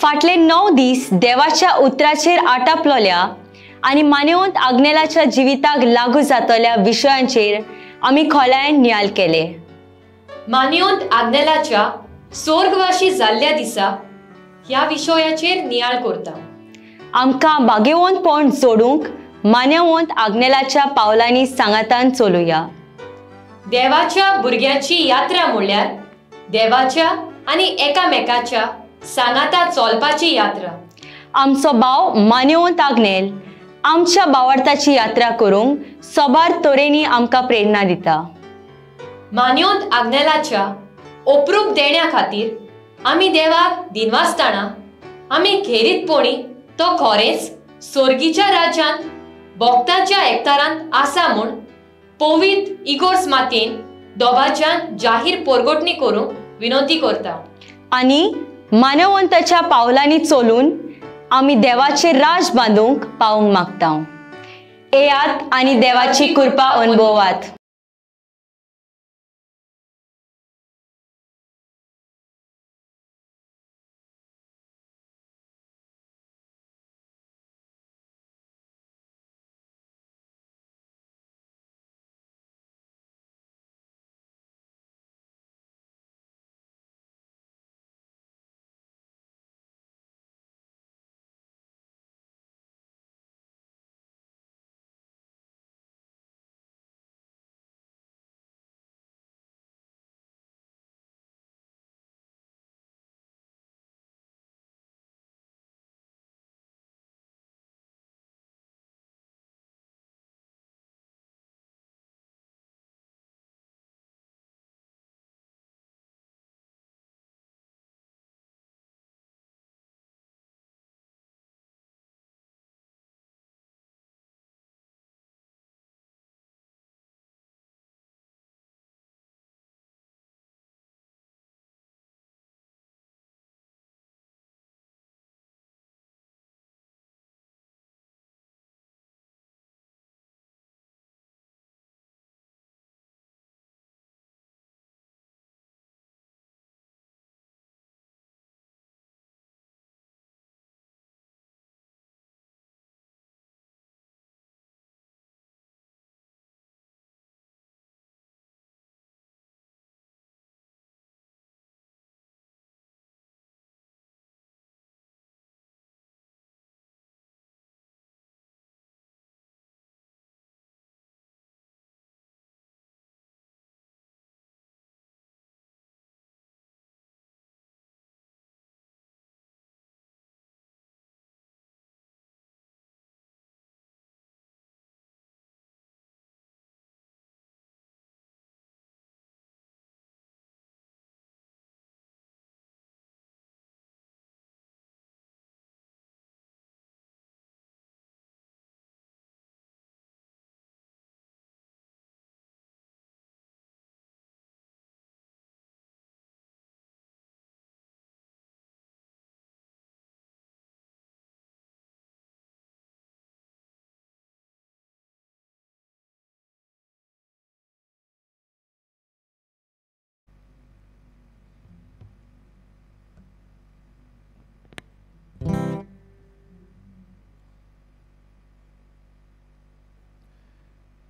फाटले 9 दीस देवाच्या उतराचेर आटापलोल्या आनी मानेवंत आग्नेलाच्या जिविताक लागू जातल्या विशयांचेर आमी खोलायेन नियाळ केले। मानेवंत आग्नेलाच्या स्वर्गवासी जाल्ल्या दिसा ह्या विशयाचेर नियाळ करता। आमकां भाग्यवंतपण जोडूंक मानेवंत आग्नेलाच्या पावलांनी सांगातान चलुया। देवाच्या भुरग्यांची यात्रा म्हणल्यार देवाच्या आनी एकामेकाच्या सांगाता चलपाची यात्रा। आमचो भाव मानेवंत आग्नेल आमच्या भावार्थाची यात्रा करूंक सबार तरेनी आमकां प्रेरणा दिता। मानेवंत आग्नेलाच्या ओप्रूप देण्या खातीर आमी देवाक दिनवासतना आमी खेरीतपणी तो खरेंच स्वर्गीच्या राज्यांत भक्तांच्या एकतारांत आसा म्हूण पवित्र इगोर्स मातेन दोबाच्यान जाहीर पोरगोटणी करूंक विनंती करता। आनी मानवंताच्या पावलांनी चलून आमी देवाचे राज बांदूंक पावूंक मागता। येयात आनी देवाची कृपा अनुभवात।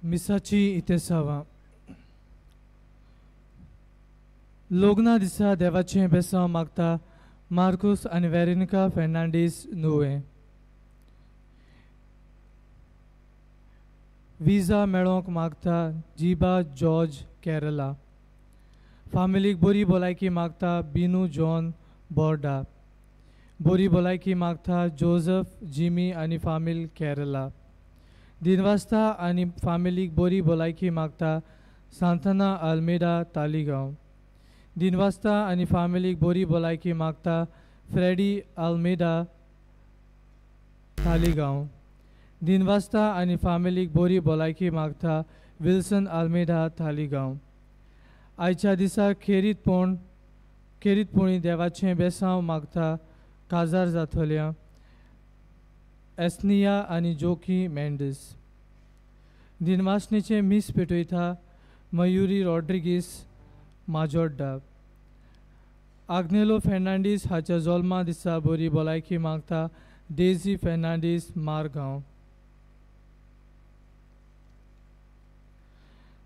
मिसाची इतेसावा लोगना दिसा देवाचें बेसांव मागता मार्कूस आनी वेरेनिका फेर्नांडीस नुवें। विजा मेळोवंक मागता जिबा जॉर्ज केरला। फामिलीक बरी भलायकी मागता बिनू जॉन बोर्डा। बरी भलायकी मागता जोजफ जिमी आनी फामील केरला। दिनवास्ता आनी फामिलीक बरी भलायकी मागता सांतना आल्मेडा तालिगांव। दिनवास्ता आनी फामिलीक बरी भलायकी मागता फ्रेडी आल्मेडा तालिगांव। दिनवास्ता आनी फामिलीक बरी भलायकी मागता विल्सन आल्मेडा तालिगांव। आयच्या दिसा खेरीतपणी देवाचें बेसांव मागता काजार जातल्या एस्निया आनी जोकी मेंडीस। दिनवासणेचें मीस पेटयता मयुरी रॉड्रिगीस माजोड्डा। आग्नेलो फेर्नांडीस हाच्या जल्मा दिसा बरी भलायकी मागता डेझी फेर्नांडीस मारगांव.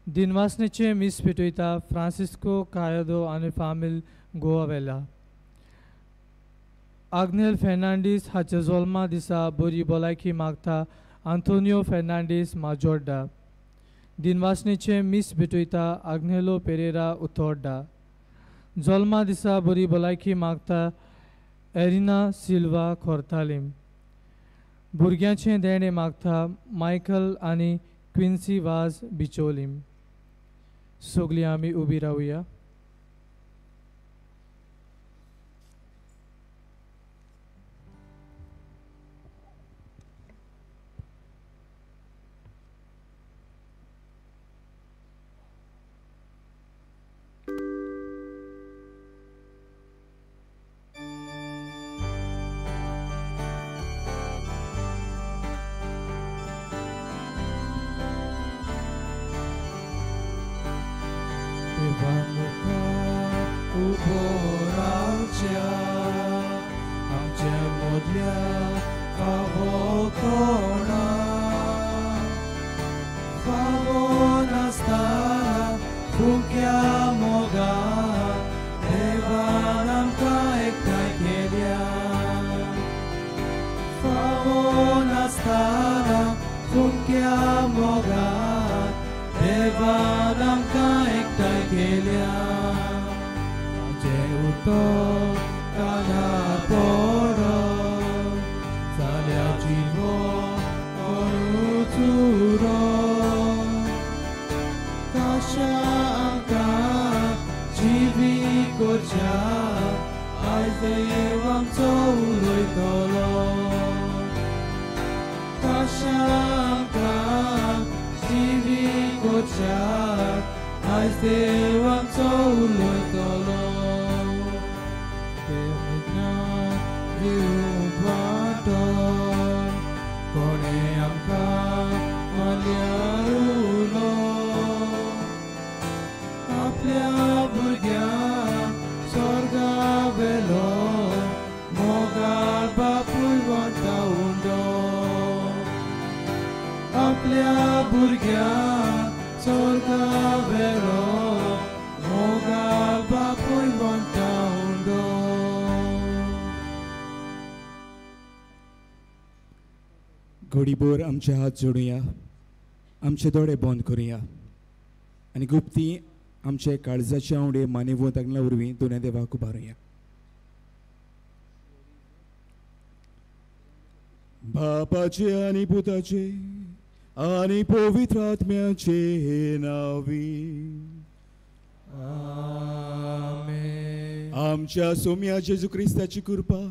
दिनवासनेचें मीस पेटयता फ्रांसिस्को कायदो आनी फामील गोवावेला. आग्नेल फेर्नांडीस हाच्या जल्मा दिसा बरी भलायकी मागता आंतोनियो फेर्नांडीस माजोड्डा. दिनवासनेचें मीस भेटयता आग्नेलो पेरेरा उतोड्डा. जल्मा दिसा बरी भलायकी मागता एरिना सिल्वा खोर्तालीम. भुरग्यांचें देणें मागता मायकल आनी क्विन्सी वाज बिचोलीम. सगळीं आमी उबी रावया. घडीभर आमचे हात जोडुया, आमचे दोळे बंद करुया आनी गुप्ती आमचे काळजाचे आंवडे मानेवंत आगल्या वरवीं दोनूय देवाक उबारुया. बापाचे आनी पुताचे आनी पवित्र आत्म्याचे नांवी आमेन. आमच्या सोम्या जेजू क्रिस्ताची कृपा,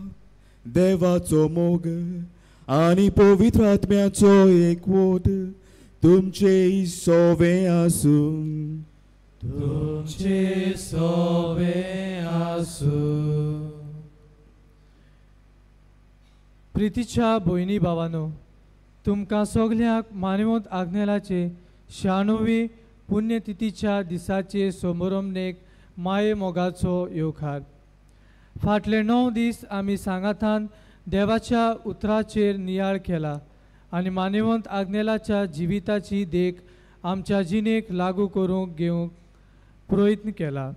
देवाचो मोग आनी पवित्र आत्म्याचो एकवट तुमचे सोवे आसूं. तुमचे सोवे आसूं. प्रितीच्या भयणी भावानो, तुमकां सगल्यांक मानवंत आग्नेलाचे 96वी पुण्यतिथीच्या दिसाचे समारंभेक माये मोगाचो येवकार. फाटले 9 दीस आमी सांगातान देवाच्या उतराचेर नियाळ केला आनी मानवंत आग्नेलाच्या जिविताची देख आमच्या जिणेक लागू करूंक घेवंक प्रयत्न केला.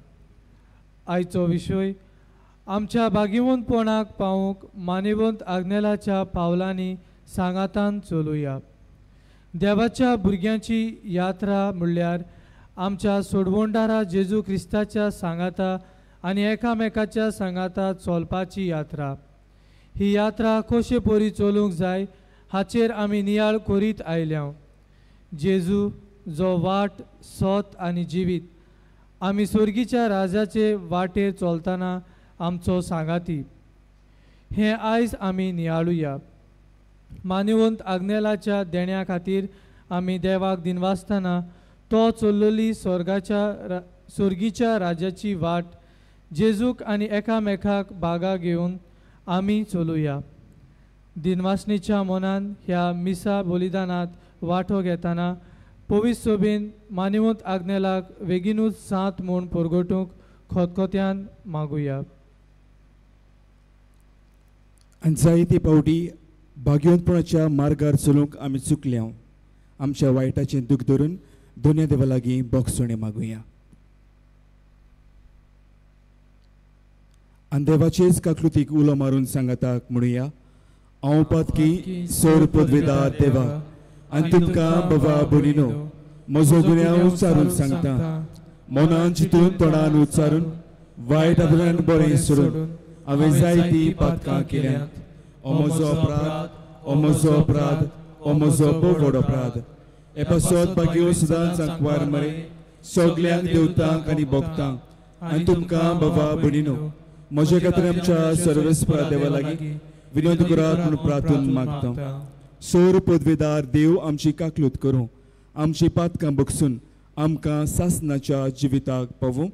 आयचो विशय आमच्या भाग्यवंतपणाक पावूंक मानवंत आग्नेलाच्या पावलांनी सांगातान चलुया. देवाच्या भुरग्यांची यात्रा म्हणल्यार आमच्या सोडवणदारा जेजू क्रिस्ताच्या सांगाता आनी एकामेकाच्या सांगाता चलपाची यात्रा. ही यात्रा कशे परी चलूंक जाय हाचेर आमी नियाळ करीत आयल्या. जेजू जो वाट, सत आनी जिवीत, आमी स्वर्गीच्या राजाचे वाटेर चलतना आमचो सांगाती, हें आयज आमी नियाळुया. मानवंत आग्नेलाच्या देण्या खातीर आमी देवाक दिनवासतना तो चल्लोली स्वर्गीच्या राजाची वाट जेजूक आनी एकामेकाक बागा घेवन आमी चलुया. दिनवासणीच्या मनान ह्या मिसा बलिदानांत वांटो घेतना पवित्र सोबेन मानवंत आग्नेलाक वेगीनूच सात म्हूण परगटूंक खतखत्यान मागुया. आनी जायते पावटी भाग्यवंतपणाच्या मार्गार चलूंक आमी चुकल्या. आमच्या वायटाचें दूख धरून दोनया देवा लागीं बोगसुणें मागुया. आनी देवाचेच काकलुतीक उलो मारून सांगाताक म्हणुया, हांव पातकी सोर पदवेदार देवा आनी तुमकां बाबा भयणीनो म्हजो गुन्यांव उच्चारून सांगता. मनान चिंतून तोंडान उच्चारून वायट आदरान बरें सोडून हांवें जायतीं पातकां केल्यांत. ओ म्हजो अपराध, ओ म्हजो अपराध, ओ म्हजो भोव व्हड अपराध. हे पासत भाग्यो सदांच आंकवार मरे सगल्यांक देवतांक आनी भक्तांक आनी तुमकां बाबा भयणीनो म्हजे खातीर आमच्या सर्वेस्परा देवा लागीं विनोद करात म्हूण प्रार्थून मागता. सोर पदवेदार देव आमची काकलूत करूं, आमची पातकां बगसून आमकां सासनाच्या जिविताक पावूं.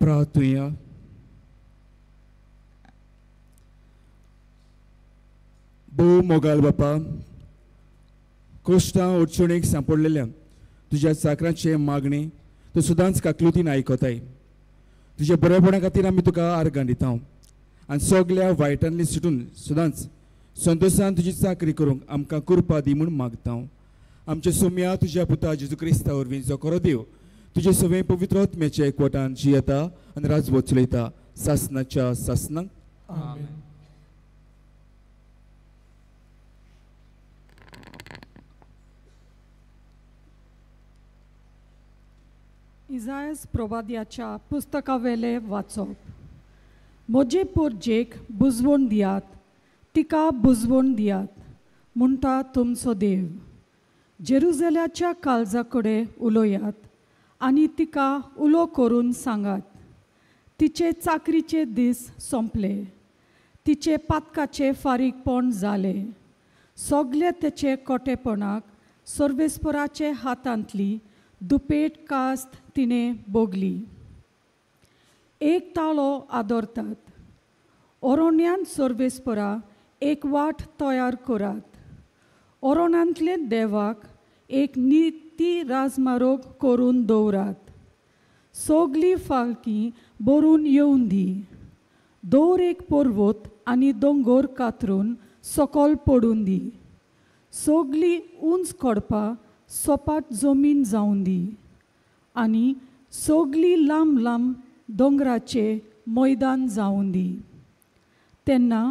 प्रार्थुया. भोव मोगाल बापा, कश्टां अडचणीक सांपडलेल्या तुज्या चाकरांचें मागणें तूं सदांच काकलुतीन आयकताय. तुज्या बरेपणा खातीर आमी तुका आर्गां दिता आनी सगल्या वायटांतली सुटून सदांच संतोशान तुजी चाकरी करूंक आमकां कृपा दी म्हूण मागता. आमच्या सोम्या तुज्या पुता जेजू क्रिस्ता वरवीं जो खरो देव तुजे सगळे पवित्र आत्म्याच्या एकवटान जियेता आनी राजवट चलयता सासनाच्या सासनाक. आमेन. इजायस प्रवाद्याच्या पुस्तकावेले वाचप. म्हजे पोरजेक बुजवण दियात, तिका बुजवण दियात म्हणटा तुमचो देव. जेरुजल्याच्या काळजा कडेन उलयात आनी तिका उलो करून सांगात, तिचे चाकरीचे दीस सोंपले, तिचे पातकाचे फारीकपण जालें. सगळे तेचे कोटेपणाक सर्वेस्पराचे हातांतली दुपेट कास्त तिणें भोगली. एक ताळो आदरतात, ओरोण्यान सर्वेस्परा एक वाट तयार करात, ओरोणांतले देवाक एक निती राजमार्ग करून दवरात. सगळीं फालकी भरून येवन दी, दवर एक पर्वत आनी दोंगर कातरून सकल पडून दी, सगळीं उंच खडपां सपाट जमीन जावन दी आनी सगळीं लांब लांब दोंगराचे मैदान जावन दी. तेन्ना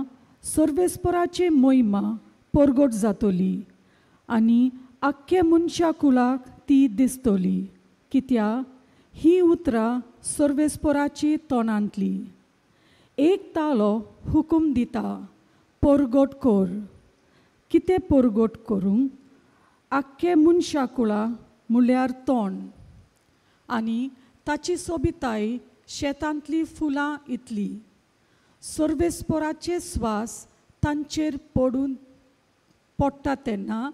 सर्वेस्पराची महिमा परगट जातली आनी आख्खे मनशा कुळाक ती दिसतली, कित्याक ही उतरां सर्वेस्पराची तोंडांतली. एक ताळो हुकूम दिता, परगट कर. कितें परगट करूंक? आख्खे मनशा कुळा म्हळ्यार तोंड आनी ताची सोबिताय शेतांतली फुलां इतली. सर्वेस्पराचे स्वास तांचेर पडून पडटा तेन्ना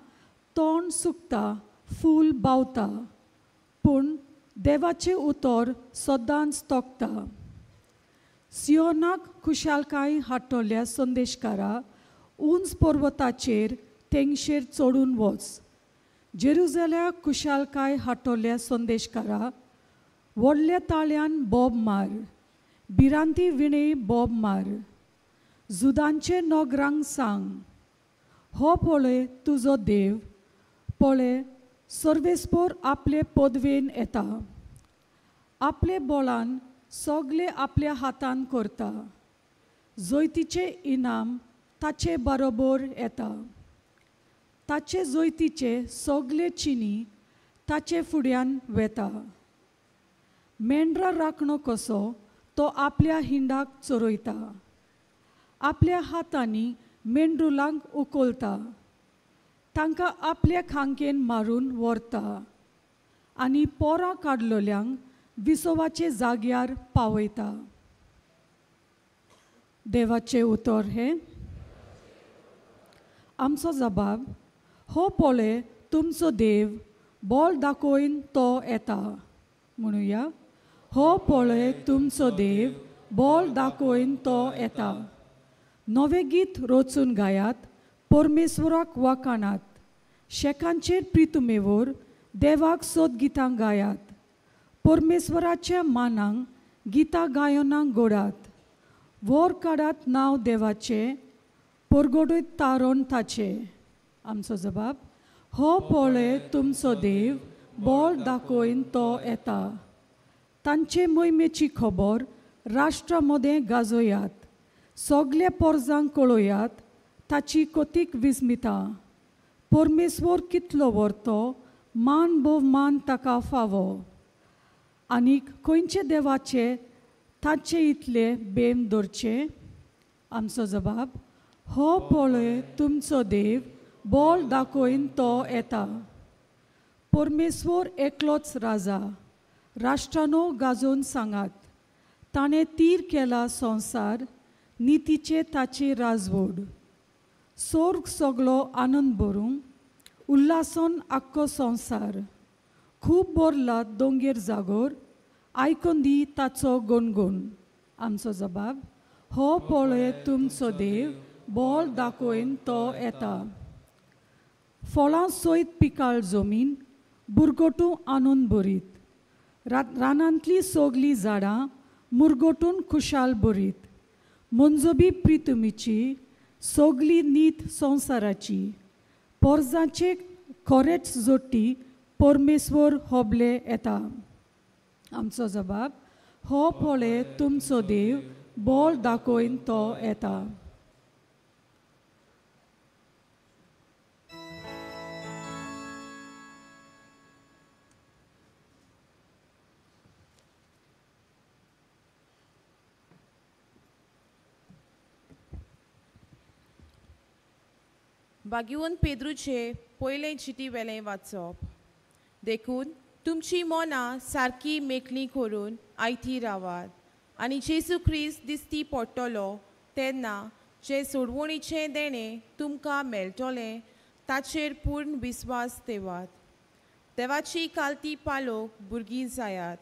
तोंड सुकता, फूल बावता, पूण देवाचें उतर सदांच तोखता. सियोनाक खुशालकाय हाडटल्या संदेशकारा उंच पर्वताचेर तेंगशेर चडून वच. जेरुजल्याक खुशालकाय हाडटल्या संदेशकारा व्हडल्या ताळ्यान बोब मार, भिरांती विणे बोब मार. जुदांचे नोगरांक सांग, हो पळय तुजो देव, पळय सर्वेस्पोर आपले पदवेन येता, आपले बोळान सगळे आपल्या हातान करता. जैतीचें इनाम ताचे बरोबर येता. ताचे जोयतीचे सगळे चिनी ताचे फुड्यान वेता. मेंढरा राखणो कसो तो आपल्या हिंडाक चरयता, आपल्या हातांनी मेंढरुलांक उखलता, तांकां आपल्या खांकेन मारून व्हरता आनी पोरां काडलेल्यांक विसवाचे जाग्यार पावयता. देवाचें उतर हें. आमचो जबाब हो पळय तुमचो देव बोल दाखोवन तो येता. म्हणुया, हो पळय तुमचो देव बोल दाखोवन तो येता. नवें गीत रचून गायात, परमेश्वराक वाखाणात, शेकांचेर प्रितुमेवर देवाक सोद गितां गायात, परमेश्वराच्या मानांक गितां गायनांक गोडात, वोर काडात नांव देवाचें, परगडयत तारण ताचें. आमचो जबाब हो पळय तुमचो देव बोल दाखोवन तो येता. तांचे मोहिमेची खबर राष्ट्रा मदें गाजोयात, सगल्या पोरजांक कळोयात ताची कोतीक विस्मिता. परमेश्वर कितलो व्हरतो, मान भोवमान ताका फावो, आनीक खंयचे देवाचे ताचे इतले बेम दवरचे. आमचो जबाब हो पळय तुमचो देव बोल दाखोवन तो येता. परमेश्वर एकलोच राजा, राष्ट्रानो गाजोवन सांगात, ताणें तीर केला संवसार, नितीचे ताची राजवड. सोर्ग सगलो आनंद भरूंक, उल्हासन आख्खो संवसार, खूब भरला दोंगेर जागोर, आयकून दी ताचो गणगण. आमचो जबाब हो पळय तुमचो देव बोल दाखोवन तो येता. फळां सयत पिकाळ जमीन, बुरगोटूं आनंद भरीत, रानांतलीं सगलीं झाडां मुरगोटून खुशाल भरीत, मंजोबी प्रितुमीची सगली नीत संवसाराची, पोरजांचे खरेंच जोडटी परमेश्वर होबले येता. आमचो जबाब हो पळय तुमचो देव बोल दाखोवन तो येता. बागीवन पेद्रूचे पयले चिटी वेलें वाचप. देखून तुमची मनां सारकी मेकळी करून आयती रावात आनी जेजू क्रिस्त दिसती पडटलो तेन्ना जे सोडवणीचें देणें तुमकां मेळटलें ताचेर पूर्ण विस्वास दवरात. देवाची कालती पालोक भुरगीं जायात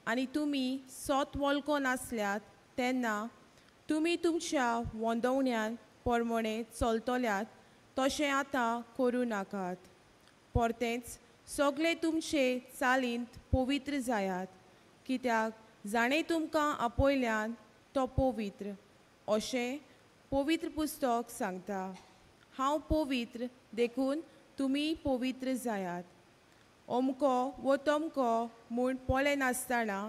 आनी तुमी सोत वळखो नासल्यात तेन्ना तुमी तुमच्या वंदवण्यान प्रमाणे चलतल्यात तशें आतां करूं नाकात. परतेंच सगळे तुमचे चालींत पवित्र जायात, कित्याक जाणें तुमकां आपयल्यान तो पवित्र अशें पवित्र पुस्तक सांगता. हांव पवित्र देखून तुमी पवित्र जायात. अमको वो तमको म्हूण पळयनासतना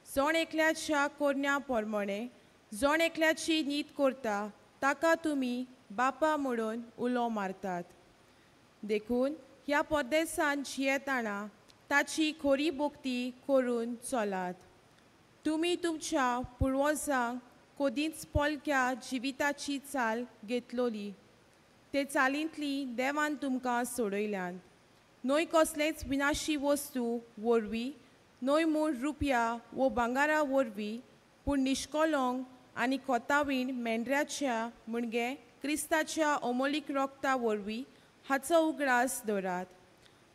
जण एकल्याच्या करण्या प्रमाणे जण एकल्याची नीत करता ताका तुमी बापा म्हणून उलो मारतात. देखून ह्या परदेसान जियेतना ताची खरी भक्ती करून चलात. तुमी तुमच्या पुर्वजांक कदींच पोलक्या जिविताची चाल घेतलोली, ते चालींतली देवान तुमकां सोडयल्यान. न्हय कसलेच विनाशी वस्तू वरवीं, न्हय म्हूण रुपया वो भांगरा वरवीं, पूण निश्कलंक आनी कोतावीण मेंढऱ्याच्या म्हणजे क्रिस्ताच्या अमोलीक रोगता वरवीं हाचो उगडास दवरात.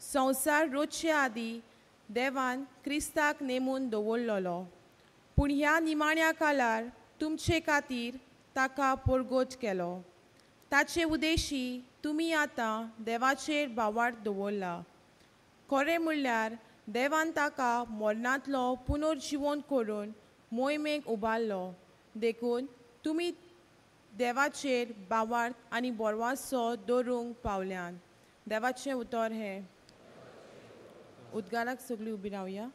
संवसार रोजचे आदीं देवान क्रिस्ताक नेमून दवरलेलो, पूण ह्या निमाण्या काळार तुमचे खातीर ताका परगट केलो. ताचे उद्देशी तुमी आतां देवाचेर भावार्थ दवरला. खरें म्हणल्यार देवान ताका मरणांतलो पुनर्जिवन करून मोहिमेक उबारलो. देखून तुमी देवाचेर भावार्थ आनी बोरवासो दवरूंक पावल्यान. देवाचें उतर हें. उद्गाराक सगळीं उबी रावया.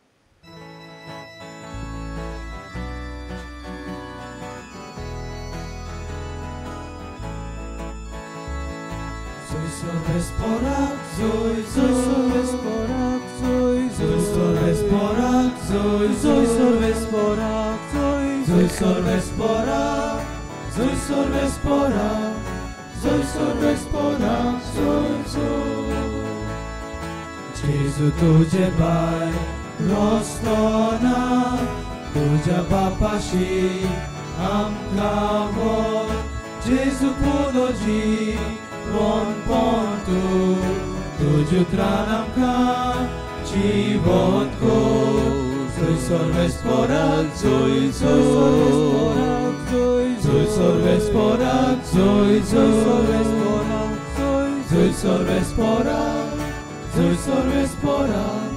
जोय सर्वेस्पोराक जोय जोय सर्वेस्पोराक जोय जोय सर्वेस्पोराक जोय जोय सर्वेस्पोराक जोय जोय सर्वेस्पोराक जोय सर्वेस्पोराक जोय सर्वेस्पोराक जोय जोय. जेजू तुजे बाय रस्तो ना तुज्या बापाशी आमकां व्हर. जेजू पुनोजी वनपण तूं तुज्या उतरान आमकां जिवंत कर. जोय सर्वेस्पोराक जोय जोय सर्वेस्पोराक जोय जोय सर्वेस्पोराक जोय जोय सर्वेस्पोराक जोय जोय सर्वेस्पोराक जोय सर्वेस्पोराक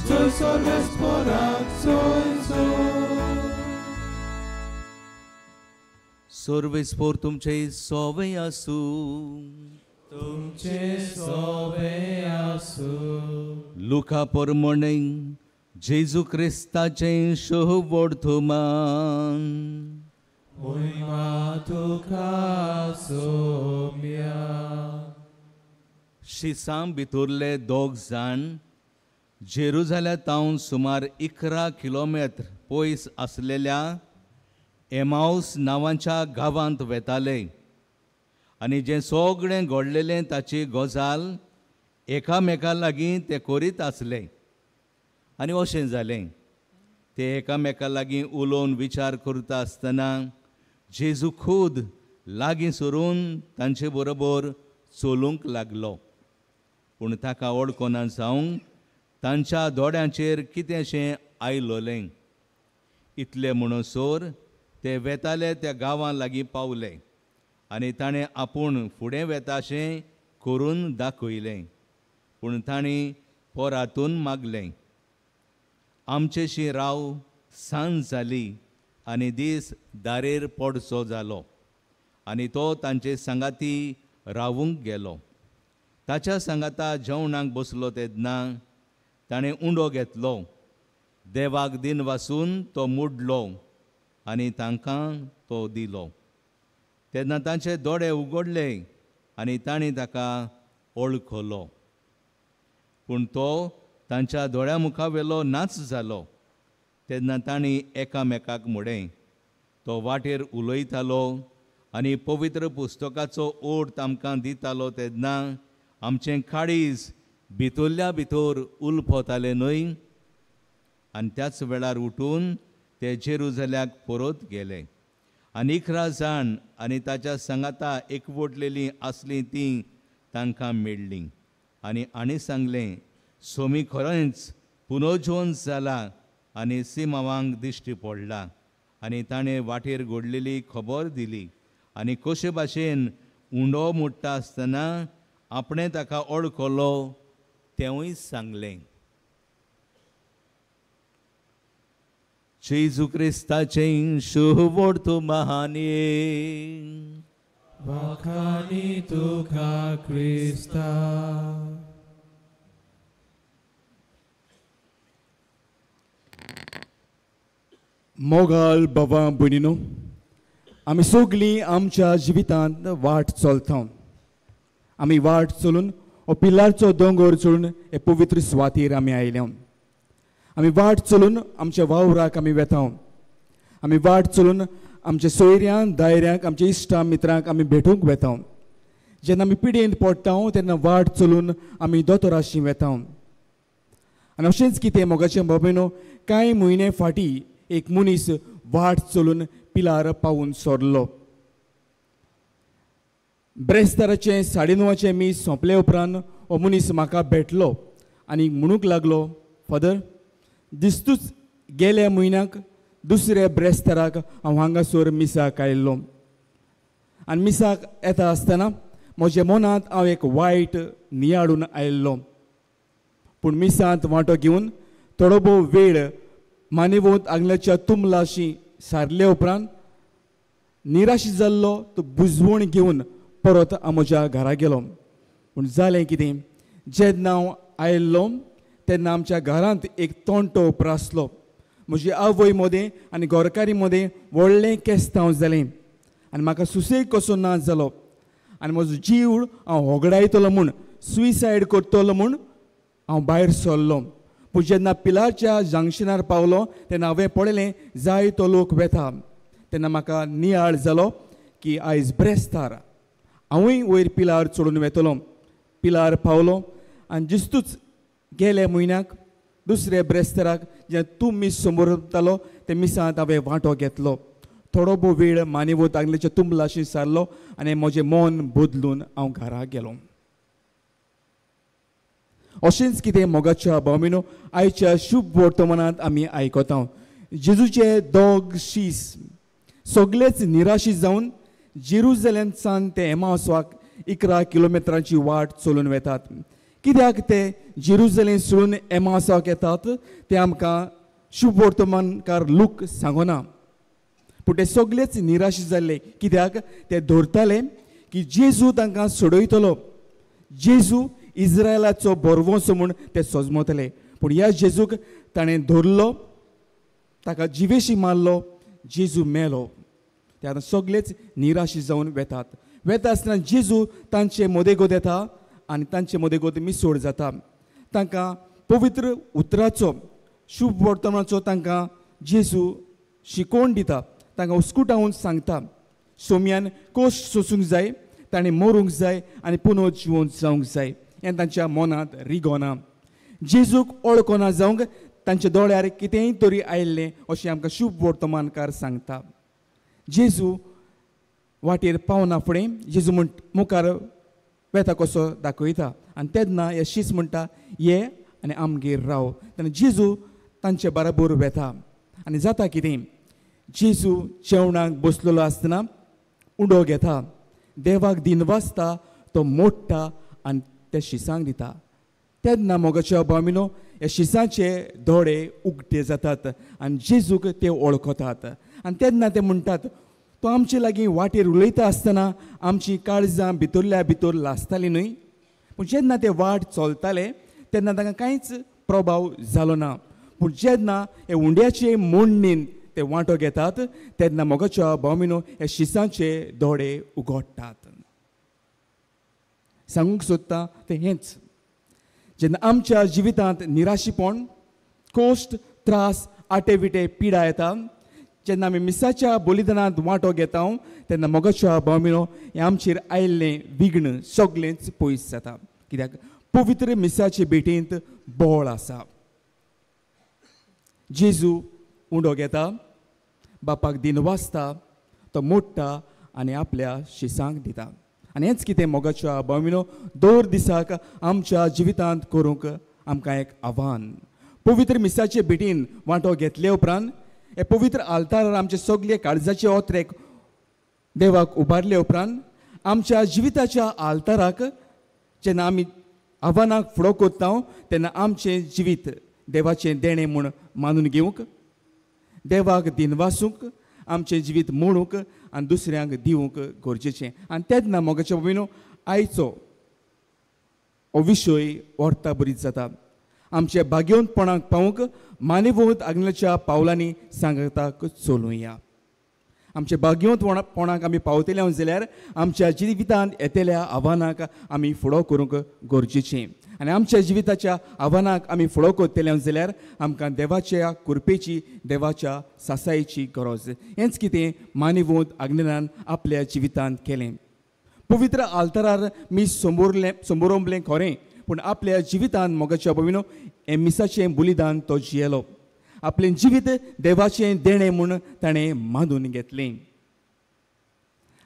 जोय सर्वेस्पोराक जोय जोय. सर्वेस्पोर तुमचे सोवे आसूं. तुमचे सोवे आसूं. लुका परमणे जेजू क्रिस्ताचें शोभोर्थमान. मोहिमा तुका सोम्या. शिसां भितरले दोग जाण जेरुजाल्या तावन सुमार 11 किलोमेत्र पयस आसलेल्या एमाउस नांवाच्या गांवांत वेताले आनी जें सगळें घडलेलें ताची गजाल एकामेका लागीं ते करीत आसले. आनी अशें जालें, ते एकामेका लागीं उलोवन विचार करता आसतना जेजू खूद लागीं सरून तांचे बरोबर चलूंक लागलो. पूण ताका वळखना जावंक तांच्या दोळ्यांचेर कितेंशें आयलोलें. इतलें म्हणसर ते वेताले त्या गांवां लागीं पावले आनी ताणें आपूण फुडें वेताशें करून दाखयलें. पूण तांणी परातून मागलें, आमचेशी राव, सांज जाली आनी दीस दारेर पडचो जालो. आनी तो तांचे सांगाती रावूंक गेलो. ताच्या सांगाता जेवणाक बसलो तेन्ना ताणें उंडो घेतलो, देवाक दिन वासून तो मुडलो आनी तांकां तो दिलो. तेन्ना तांचे दोळे उगडले आनी तांणी ताका वळखलो. पूण तो तांच्या दोळ्या मुखावेलो नाच जालो. तेन्ना तांणी एकामेकाक म्हणलें, तो वाटेर उलयतालो आनी पवित्र पुस्तकाचो ओर्थ आमकां दितालो तेन्ना आमचें काळीज भितरल्या भितर उलफतालें न्हय. आनी त्याच वेळार उठून ते जेरुजाल्याक परत गेले. आनी 11 जाण आनी ताच्या सांगाता एकवटलेलीं आसलीं तीं तांकां मेळ्ळीं आनी आनी सांगलें, सोमी खरेंच पुनर्जीवन जाला आनी सिमावांक दिश्टी पडला. आनी ताणें वाटेर घडलेली खबर दिली आनी कशे भाशेन उंडो मोडटा आसतना आपणें ताका वळखलो तेंवूय सांगलें. जेजू क्रिस्ताचें शुभवर्तमाने. वाखाणी तुका क्रिस्ता. मोगाल बाबा भयणीनो, आमी सगळीं आमच्या जिवितांत वाट चलता. आमी वाट चलून हो पिल्लारचो दोंगर चडून हे पवित्र सुवातेर आमी आयल्या. आमी वाट चलून आमच्या वावराक आमी वेता. आमी वाट चलून आमच्या सोयऱ्यांक, दायऱ्यांक, आमच्या इश्टां मित्रांक आमी भेटूंक वेता. जेन्ना आमी पिडेंत पडटा तेन्ना वाट चलून आमी दोतोराशी वेता. आनी अशेंच कितें मोगाचें बाबेनो, कांय म्हयने फाटीं एक मनीस वाट चलून पिलार पावून सरलो. ब्रेस्ताराचें 9:30 मीस सोंपले उपरांत हो मनीस म्हाका भेटलो आनी म्हणूंक लागलो, फादर, दिस्तूच गेल्या म्हयन्याक दुसऱ्या ब्रेस्ताराक हांव हांगासर मिसाक आयिल्लो आनी मिसाक येता आसतना म्हज्या मनांत हांव एक वायट नियाळून आयिल्लो. पूण मिसांत वांटो घेवन थोडो भोव वेळ मानेवोंत आंगल्याच्या तुमलाशी सारले उपरांत निराश जाल्लो तो बुजवण घेवन परत हांव म्हज्या घरा गेलो. पूण जालें कितें, जेन्ना हांव आयिल्लो तेन्ना आमच्या घरांत एक तोंटो उप्रासलो. म्हजी आवय मदें आनी घरकारी मदें व्हडलें केस्तांव जालें आनी म्हाका सुसेग कसो ना जालो. आनी म्हजो जीव हांव होगडायतलो म्हूण, सुसायड करतलो म्हूण हांव भायर सरलो. पूण जेन्ना पिलारच्या जंक्शनार पावलो तेन्ना हांवें पळयलें जाय तो लोक वेता. तेन्ना म्हाका नियाळ जालो की आयज ब्रेस्तार, हांवूय वयर पिलार चडून वेतलो. पिलार पावलो आनी जिस्तूच गेले म्हयन्याक दुसऱ्या ब्रेस्ताराक जेन्ना तूं मीस समोरतालो ते मिसांत हांवें वांटो घेतलो. थोडो भोव वेळ मानेवत आगलेच्या तुंबलाशी सारलो आनी म्हजें मन बदलून हांव घरा गेलो. अशेंच कितें मोगाच्या भावमिनो आयच्या शुभ वर्तमानांत आमी आयकता. जेजूचे दोग शीस सगळेच निराशी जावन जेरुजलेमसान ते एमावसाक 11 किलोमिटरांची वाट चलून वेतात. कित्याक ते जेरुजलेम सोडून एमावसाक येतात ते आमकां शुभ वर्तमानकार लूक सांगना. पूण ते सगळेच निराशी जाल्ले. कित्याक ते धरताले की जेजू तांकां सोडयतलो, जेजू इस्रायलाचो बरवंसो म्हूण ते सजमतले. पूण ह्या जेजूक ताणें धरलो, ताका जिवेशी मारलो, जेजू मेलो. ते आतां सगळेच निराशी जावन वेतात. वेता आसतना जेजू तांचे मदेगोद येता आनी तांचे मदेगोद मिसोड जाता. तांकां पवित्र उतराचो, शुभ वर्तमानाचो तांकां जेजू शिकोवन दिता, तांकां उस्कुटावन सांगता. सोम्यान कोश सोसूंक जाय, ताणें मरूंक जाय आनी पुनः जिवंत जावंक जाय. हें तांच्या मनांत रिगोना. जेजूक ओळखना जावंक तांच्या दोळ्यार कितेंय तरी आयिल्लें अशें आमकां शुभ वर्तमानकार सांगता. जेजू वाटेर पावना फुडें जेजू म्हण मुखार वेता कसो दाखयता आनी तेन्ना हे शीस म्हणटा ये आनी आमगेर राव. तेन्ना जेजू तांचे बराबर वेता आनी जाता कितें, जेजू जेवणाक बसलेलो आसतना उंडो घेता, देवाक दिनवासता, तो मोडटा आनी त्या शिसांक दिता. तेन्ना मोगाच्या भावमिनो ह्या शिसांचे दोळे उक्ते जातात आनी जेजूक ते वळखतात. आनी तेन्ना ते म्हणटात तो आमचे लागीं वाटेर उलयता आसतना आमची काळजां भितरल्या भितर लासताली न्हय. पूण जेन्ना ते वाट चलताले तेन्ना तांकां कांयच प्रभाव जालो ना. पूण जेन्ना हे उंड्याचे मोडणीन ते वांटो घेतात तेन्ना मोगाच्या भावमिनो ह्या शिसांचे दोळे उगडटात. सांगूंक सोदता तें हेंच, जेन्ना आमच्या जिवितांत निराशीपण, कोश्ट, त्रास, आटे विटे, पिडा येता, जेन्ना आमी मिसाच्या बलिदानांत वांटो घेता तेन्ना मोगाच्या भावमिनो हें आमचेर आयिल्लें विघ्न सगळेंच पयस जाता. कित्याक पवित्र मिसाचे भेटेंत बळ आसा. जेजू उंडो घेता, बापाक दिनवासता, तो मोडटा आनी आपल्या शिसांक दिता. आनी हेंच कितें मोगाच्या भावमिनो दर दिसाक आमच्या जिवितांत करूंक आमकां एक आव्हान. पवित्र मिसाचे भेटीन वांटो घेतले उपरांत हे पवित्र आल्तारार आमचे सगळे काळजाचे ओत्रेक देवाक उबारले उपरांत आमच्या जिविताच्या आल्ताराक जेन्ना आमी आव्हानाक फुडो करता तेन्ना आमचें जिवीत देवाचें देणें म्हूण मानून घेवंक, देवाक दिनवासूंक, आमचें जिवीत मोडूंक आनी दुसऱ्यांक दिवंक गरजेचें. आनी तेन्ना मोगाच्या भावमिनो आयचो हो विशय अर्था बरीच जाता. आमच्या भाग्यवंतपणाक पावूंक मानेवंत आग्नेलाच्या पावलांनी सांगताक चलुया. आमच्या भाग्यवंतपणाक आमी पावतले जाल्यार आमच्या जिवितांत येतल्या आव्हानाक आमी फुडो करूंक गरजेचें. आनी आमच्या जिविताच्या आव्हानाक आमी फुडो करतले जाल्यार आमकां देवाच्या कृपेची, देवाच्या सासायेची गरज. हेंच कितें मानेवंत आग्नेलान आपल्या जिवितांत केलें. पवित्र आल्तारार मीस समोरंबलें खरें, पूण आपल्या जिवितांत मोगाच्या भावमिनो हें मिसाचें बलिदान तो जियेलो. आपलें जिवीत देवाचें देणें म्हूण ताणें मानून घेतलें.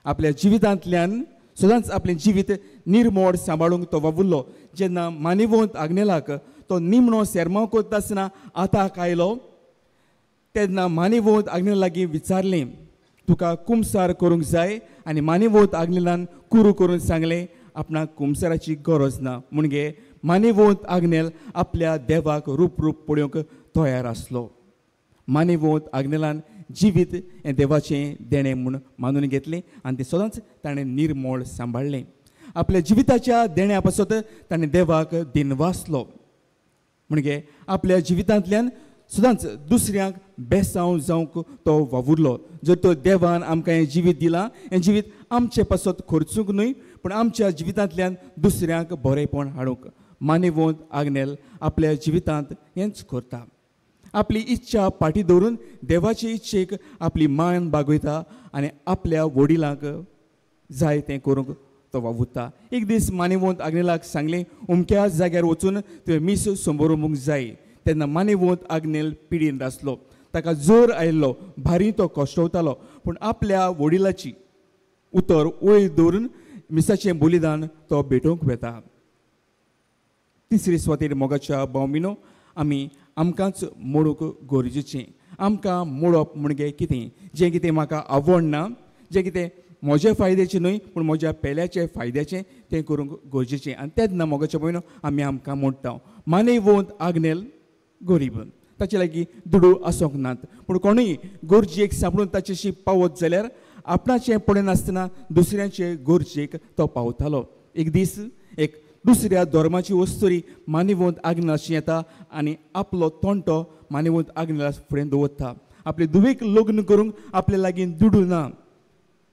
आपल्या जिवितांतल्यान सदांच आपलें जिवीत निर्मोड सांबाळूंक तो वावुरलो. जेन्ना मानेवंत आग्नेलाक तो निमणो सेरमांव करता आसतना आताक आयलो तेन्ना मानेवंत आग्नेला लागीं विचारलें, तुका कुमसार करूंक जाय? आनी मानेवंत आग्नेलान कुरू करून सांगलें आपणाक कुमसाराची गरज ना. म्हणजे मानेवंत आग्नेल आपल्या देवाक रूप रूप पळोवंक तयार आसलो. मानेवंत आग्नेलान जिवीत हें देवाचें देणें म्हूण मानून घेतलें आनी तें सदांच ताणें निर्मोळ सांबाळ्ळें. आपल्या जिविताच्या देण्या पासत ताणें देवाक दिनवासलो. म्हणजे आपल्या जिवितांतल्यान सदांच दुसऱ्यांक बेसांव जावंक तो वावुरलो. जर तो देवान आमकां हें जिवीत दिलां, हें जिवीत आमचे पासत खर्चूंक न्हय पूण आमच्या जिवितांतल्यान दुसऱ्यांक बरेंपण हाडूंक. मानेवंत आग्नेल आपल्या जिवितांत हेंच करता. आपली इच्छा फाटी दवरून देवाचे इच्छेक आपली मान बागयता आनी आपल्या वडिलांक जाय तें करूंक तो वावुरता. एक दीस मानेवंत आग्नेलाक सांगलें, अमक्या जाग्यार वचून तुवें मीस संबरोवंक जाय. तेन्ना मानेवंत आग्नेल पिडीन आसलो, ताका जोर आयिल्लो, भारी तो कश्टवतालो, पूण आपल्या वडिलाची उतर वयर दवरून मिसाचें बलिदान तो भेटोवंक वेता. तिसरी सुवातेर मोगाच्या भावमिनो आमी आमकांच मोडूंक गरजेचें. आमकां मोडप म्हणजे कितें? जें कितें म्हाका आवडना, जें कितें म्हज्या फायद्याचें न्हय पूण म्हज्या पेल्याचे फायद्याचें तें करूंक गरजेचें. आनी तेन्ना मोगाच्या भयणो आमी आमकां मोडटा. मानेवंत आग्नेल गरीब, ताचे लागीं दुडू आसूंक नात, पूण कोणूय गरजेक सांपडून ताचेशी पावत जाल्यार आपणाचें पळयनासतना दुसऱ्यांचे गरजेक तो पावतालो. एक दीस एक दुसऱ्या धर्माची वस्तुरी मानेवंत आग्नेलाशी येता आनी आपलो तोंटो मानेवंत आग्नेला फुडें दवरता. आपले धुवेक लग्न करूंक आपल्या लागीं दुडू ना.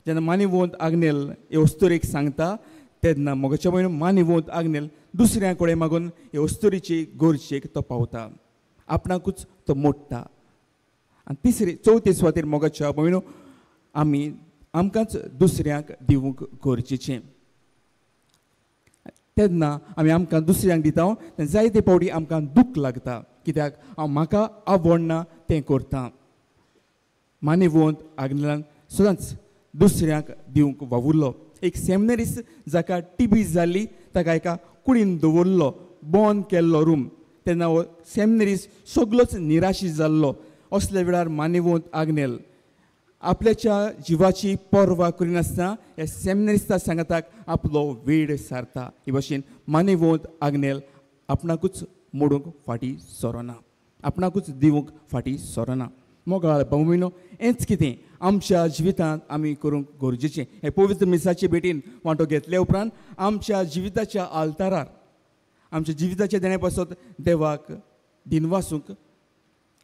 जेन्ना मानेवंत आग्नेल हे वस्तुरेक सांगता तेन्ना मोगाच्या भयणो मानेवंत आग्नेल दुसऱ्या कडेन मागून हे वस्तुरीची गरजेक तो पावता, आपणाकूच तो मोडटा. आनी तिसरे चवथे सुवातेर मोगाच्या भयणो आमी आमकांच दुसऱ्यांक दिवंक गरजेचें. तेन्ना आमी आमकां दुसऱ्यांक दिता तेन्ना जायते फावटी आमकां दूख लागता, कित्याक हांव म्हाका आवडना तें करता. मानेवंत आग्नेलान सदांच दुसऱ्यांक दिवंक वावुरलो. एक सेमिनरीस्ट जाका टिबी जाल्ली ताका एका कुडीन दवरलो, बंद केल्लो रूम. तेन्ना हो सेमिनरीस्ट सगळोच निराशी जाल्लो. असल्या वेळार मानेवंत आग्नेल आपल्याच्या जिवाची पर्वा करिनासतना ह्या सेमिनरिस्ता सांगाताक आपलो वेळ सारता. हे भाशेन मानेवंत आग्नेल आपणाकूच मोडूंक फाटीं सरना, आपणाकूच दिवंक फाटीं सरना. मोगाळ भावमिनो हेंच कितें आमच्या जिवितांत आमी करूंक गरजेचें. हे पवित्र मिसाचे भेटीन वांटो घेतल्या उपरांत आमच्या जिविताच्या आल्तारार आमच्या जिविताच्या देण्या पासत देवाक दिनवासूंक,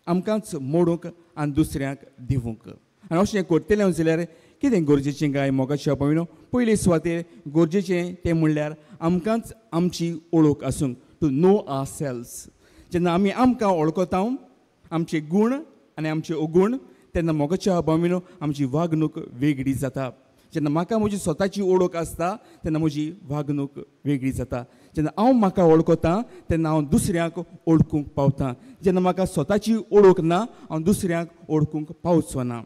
आमकांच मोडूंक आनी दुसऱ्यांक दिवंक. आनी अशें करतलें जाल्यार कितें गरजेचें काय मोगाच्या भावनो? पयले सुवातेर गरजेचें तें म्हणल्यार आमकांच आमची ओळख आसूंक, टू नो our cells. जेन्ना आमी आमकां वळखता, आमचे गूण आनी आमचे अगूण, तेन्ना मोगाच्या भावनो आमची वागणूक वेगळी जाता. जेन्ना म्हाका म्हजी स्वताची ओळख आसता तेन्ना म्हजी वागणूक वेगळी जाता. जेन्ना हांव म्हाका वळखता तेन्ना हांव दुसऱ्यांक वळखूंक पावता. जेन्ना म्हाका स्वताची ओळख ना हांव दुसऱ्यांक वळखूंक पावचो ना.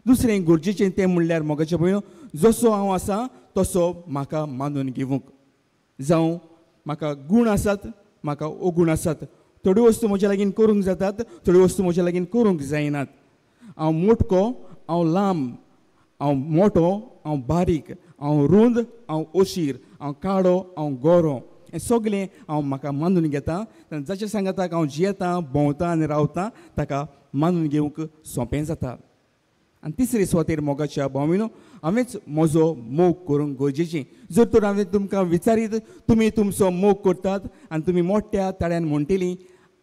दुसरें गरजेचें तें म्हणल्यार मोगाच्या भयणो जसो हांव आसा तसो म्हाका मानून घेवंक. जावं म्हाका गूण आसात, म्हाका अगूण आसात, थोड्यो वस्तू म्हज्या लागीं करूंक जातात, थोड्यो वस्तू म्हज्या लागीं करूंक जायनात. हांव मोटको, हांव लांब, हांव मोटो, हांव बारीक, हांव रूंद, हांव अशीर, हांव काळो, हांव गोरो, हें सगळें हांव म्हाका मानून घेता. जाच्या सांगाताक हांव जियेतां, भोंवतां आनी रावतां ताका मानून घेवंक सोंपें जाता. आनी तिसरे सुवातेर मोगाच्या भावमिनो हांवेंच म्हजो मोग करूंक गरजेचें. जर तर हांवें तुमकां विचारीत तुमी तुमचो मोग करतात आनी तुमी मोठ्या ताळ्यान म्हणटलीं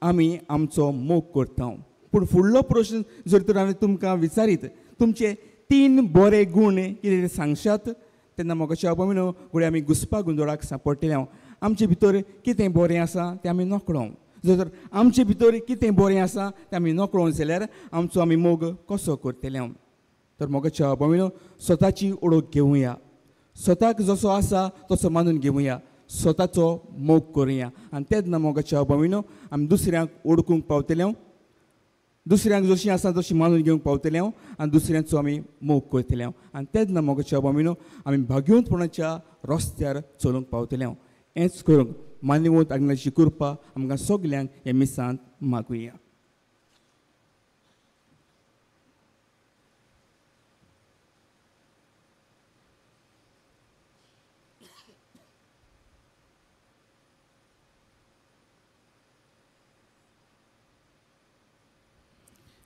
आमी आमचो मोग करता. पूण फुडलो प्रश्न जर तर हांवें तुमकां विचारीत तुमचे तीन बरे गूण कितें सांगशात तेन्ना मोगाच्या भावमिनो घडये आमी घुसपा गोंदळाक सांपडटले. हांव आमचे भितर कितें बरें आसा तें आमी नकळो. जर तर आमचे भितर कितें बरें आसा तें आमी नकळो जाल्यार आमचो आमी मोग कसो करतले? हांव तर मोगाच्या भावमिनो स्वताची ओळख घेवया, स्वताक जसो आसा तसो मानून घेवया, स्वताचो मोग करुया. आनी तेन्ना मोगाच्या भावमिनो आमी दुसऱ्यांक ओळखूंक पावतले, दुसऱ्यांक जशीं आसा तशीं मानून घेवंक पावतले आनी दुसऱ्यांचो आमी मोग करतले. आनी तेन्ना मोगाच्या भावमिनो आमी भाग्यवंतपणाच्या रस्त्यार चलूंक पावतले. हेंच करूंक मान्यवंत आग्नेलाची कृपा आमकां सगल्यांक हे मिसांत मागुया.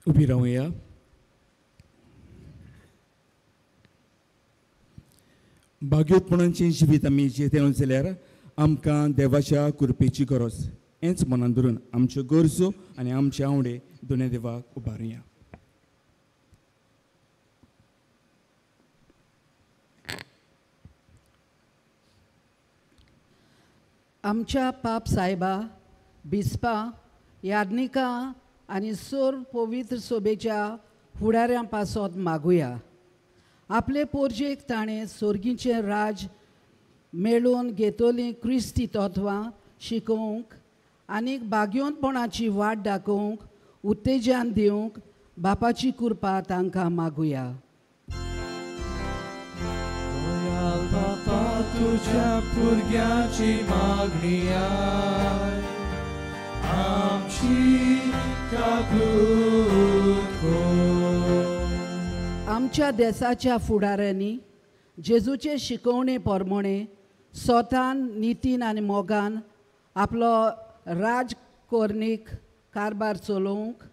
उबी रावया. भाग्योत्पणांचें जिवीत आमी जियेतले जाल्यार आमकां देवाच्या कृपेची गरज. हेंच मनान धरून आमच्यो गरजो आनी आमचे आवडे दोनूय देवाक उबारुया. आमच्या पाप सायबा, बिस्पा, याज्ञिका आनी सोर पवित्र सोबेच्या फुडाऱ्यां पासत मागुया. आपले पोरजेक ताणें सोर्गीचें राज मेळोवन घेतली क्रिस्ती तत्वां शिकोवंक आनी भाग्योंतपणाची वाट दाखोवंक उत्तेजन दिवंक बापाची कृपा तांकां मागुया. बापा तुझ्या भुरग्याची मागणी आमची काकूत कर. आमच्या देसाच्या फुडाऱ्यांनी जेजूचे शिकवणे प्रमाणे स्वतान नितीन आनी मोगान आपलो राजकर्णीक कारभार चलोवंक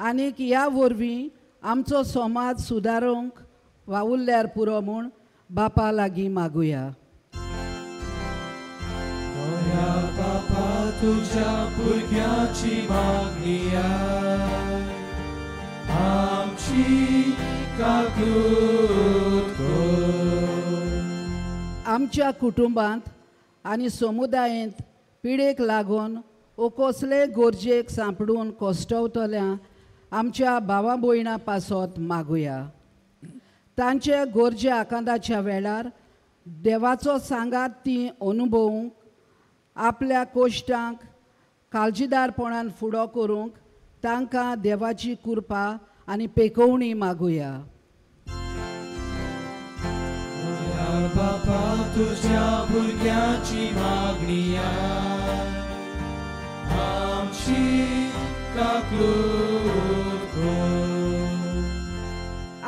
आनीक ह्या वरवीं आमचो समाज सुदारूंक वावुरल्यार पुरो म्हूण बापा लागीं मागुया. बापा तुझ्या भुरग्याची मागणी आमची काकूत कर. आमच्या कुटुंबांत आनी समुदायेंत पिडेक लागून ओ कसले गरजेक सांपडून कश्टवतल्या आमच्या भावा भयणां पासत मागुया. तांचे गरजे आकांताच्या वेळार देवाचो सांगात ती अनुभवूंक आपल्या कोश्टांक काळजीदारपणान फुडो करूंक तांकां देवाची कृपा आनी पेकोवणी मागुया. बापा तुझ्या भुरग्याची मागणी आमची काकूत कर.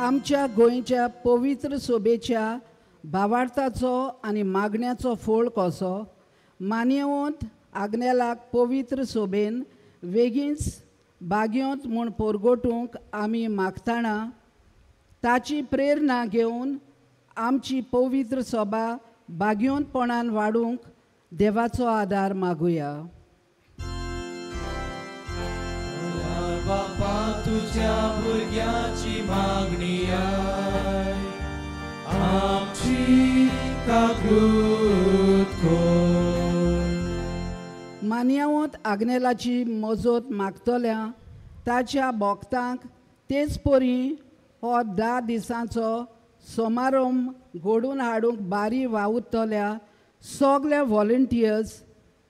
आमच्या गोंयच्या पवित्र सोबेच्या भावार्थाचो आनी मागण्याचो फोळ कसो मान्यवंत आग्नेलाक पवित्र सोबेन वेगींच बागयोंत म्हूण पोरगोटूंक आमी मागतना ताची प्रेरणा घेवन आमची पवित्र सोबा बागयोंतपणान वाडूंक देवाचो आदार मागुया. बापा तुझ्या भुरग्याची मागणी आमची काकूत कर. मान्यवंत आग्नेलाची मजत मागतल्या ताच्या भक्तांक तेच परी हो 10 दिसांचो समारंभ घडोवन हाडूंक बारी वावुरतल्या सगल्या व्हॉलंटियर्स,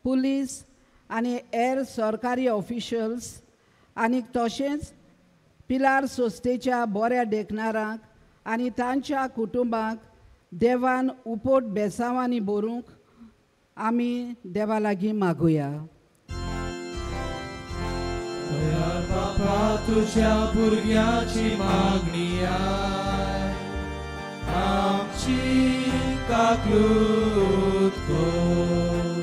पुलीस आनी हेर सरकारी ऑफिशल्स आनी तशेंच पिलार संस्थेच्या बऱ्या देखणारांक आनी तांच्या कुटुंबांक देवान उपट बेसांवांनी भरूंक आमी देवा लागीं मागुया. बापा तुझ्या भुरग्याची मागणी आमची काकूत कर.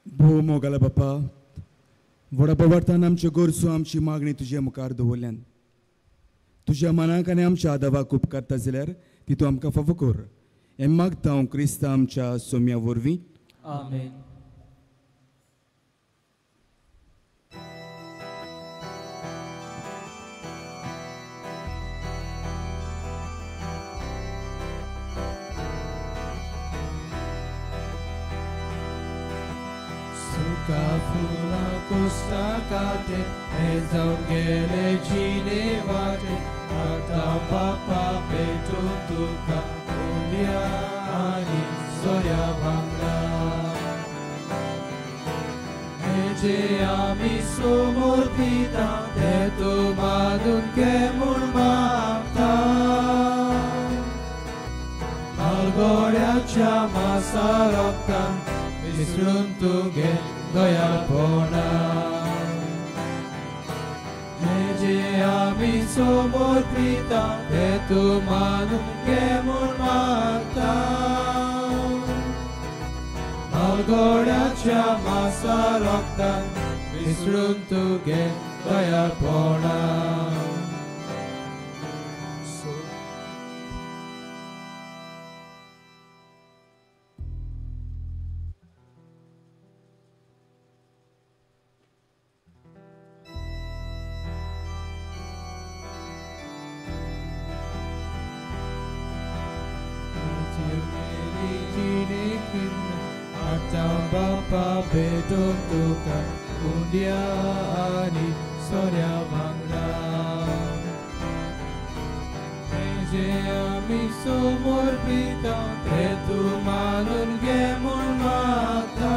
भोव मोगाला बापा, व्हडा बोवार्थान आमच्यो गरजो आमची मागणी तुज्या मुखार दवरल्यान तुज्या मनाक आनी आमच्या आदावाक उपकारता जाल्यार ती तूं आमकां फावो कर. हें मागता हांव क्रिस्ता आमच्या सोम्या वरवीं. आमेन. फुलां कुस्ताकाते हे जावन गेले जिणे वाटे आतां बापा पेटून तुका उलया आनी सोऱ्या वांगडा हे जे आमी समोर पिता ते तूं मानून घे म्हूण मागता. मालगोड्याच्या मासा रोगतान विसरून तुगे दयाळपणा हे जे आमी समोर पिता ते तूं मानून घे म्हूण मागता. मालगोड्याच्या मासा रोगतान विसरून तुगे दयाळपणा. जिणेक आतां बापा भेटोवंक तुका उंड्या आनी सोऱ्या वांगडा. जे आमी समर्पिता ते तूं मानून घे म्हूण मागता.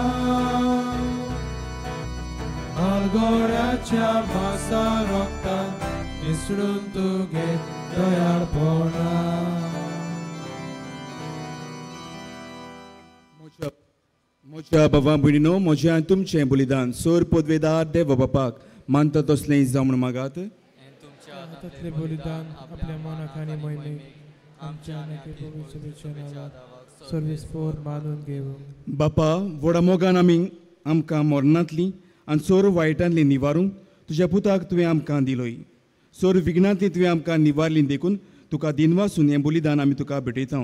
म्हालगड्याच्या मासा रोगतान मिसळून तुगे दयाळपणा. म्हज्या बाबा भयणीनो, म्हजें आनी तुमचें बलिदान सोर पदवेदार देव बापाक मानता तसलें जावं म्हूण मागात. हातांतलें बलिदान आपल्या मनाक आनी मोहिमेक आमच्या आनी पवित्र नांवाक सर्वेस्पोर मानून घेवं. बापा, व्हडा मोगान आमी आमकां मरणांतली आनी सोर वायटांतली निवारूंक तुज्या पुताक तुवें आमकां दिलोय. सोर विघ्नांतली तुवें आमकां निवारली देखून तुका दिनवासून हें बलिदान आमी तुका भेटयता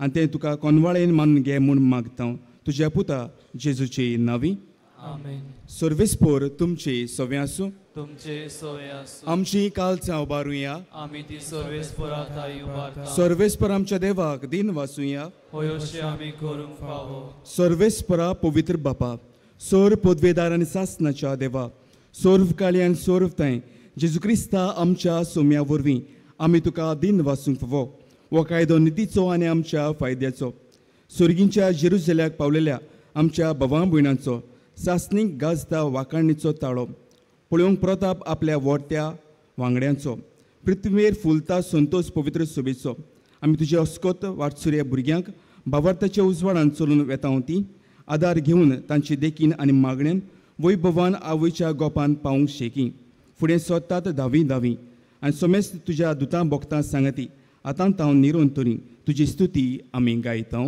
आनी तें तुका कोनवाळेन मानून घे म्हूण मागता तुज्या पुता जेजूचे नांवी. आमेन. सर्वेस्पोर तुमचे सवे आसूं. तुमचे सोय आसूं. आमची कालचां उबारुया. आमी ती सर्वेस्पोरा थाय उबारता. सर्वेस्पर आमच्या देवाक दिन वासूया. होयोशे आमी करूंक फावो. सर्वेस्परा पवित्र बापा, सोर पदवेदार आनी सासनाच्या देवा, सोर्व काळी आनी सोर्व तांय जेजू क्रिस्ता आमच्या सोम्या वरवीं आमी तुका दिन वासूंक फावो. हो कायदो नितीचो आनी आमच्या फायद्याचो. सोर्गींच्या जेरुजल्याक पावलेल्या आमच्या भावां भयणांचो सासणीक गाजता वाखाणीचो ताळो पळोवंक प्रताप आपल्या वोरत्या वांगड्यांचो पृथ्वीर फुलता संतोष पवित्र सोबेचो. आमी तुजे अस्कोत वाटसुऱ्या भुरग्यांक भावार्थाच्या उजवाडान चलून वेता ती आदार घेवन तांची देखीन आनी मागण्यान वैभवान आवयच्या गोपान पावूंक शेकी. फुडें सोदतात धावी धावी आनी सोमेस्त तुज्या दुतां भोगतां सांगती आतां तांव निरोन तरी तुजी स्तुती आमी गायता.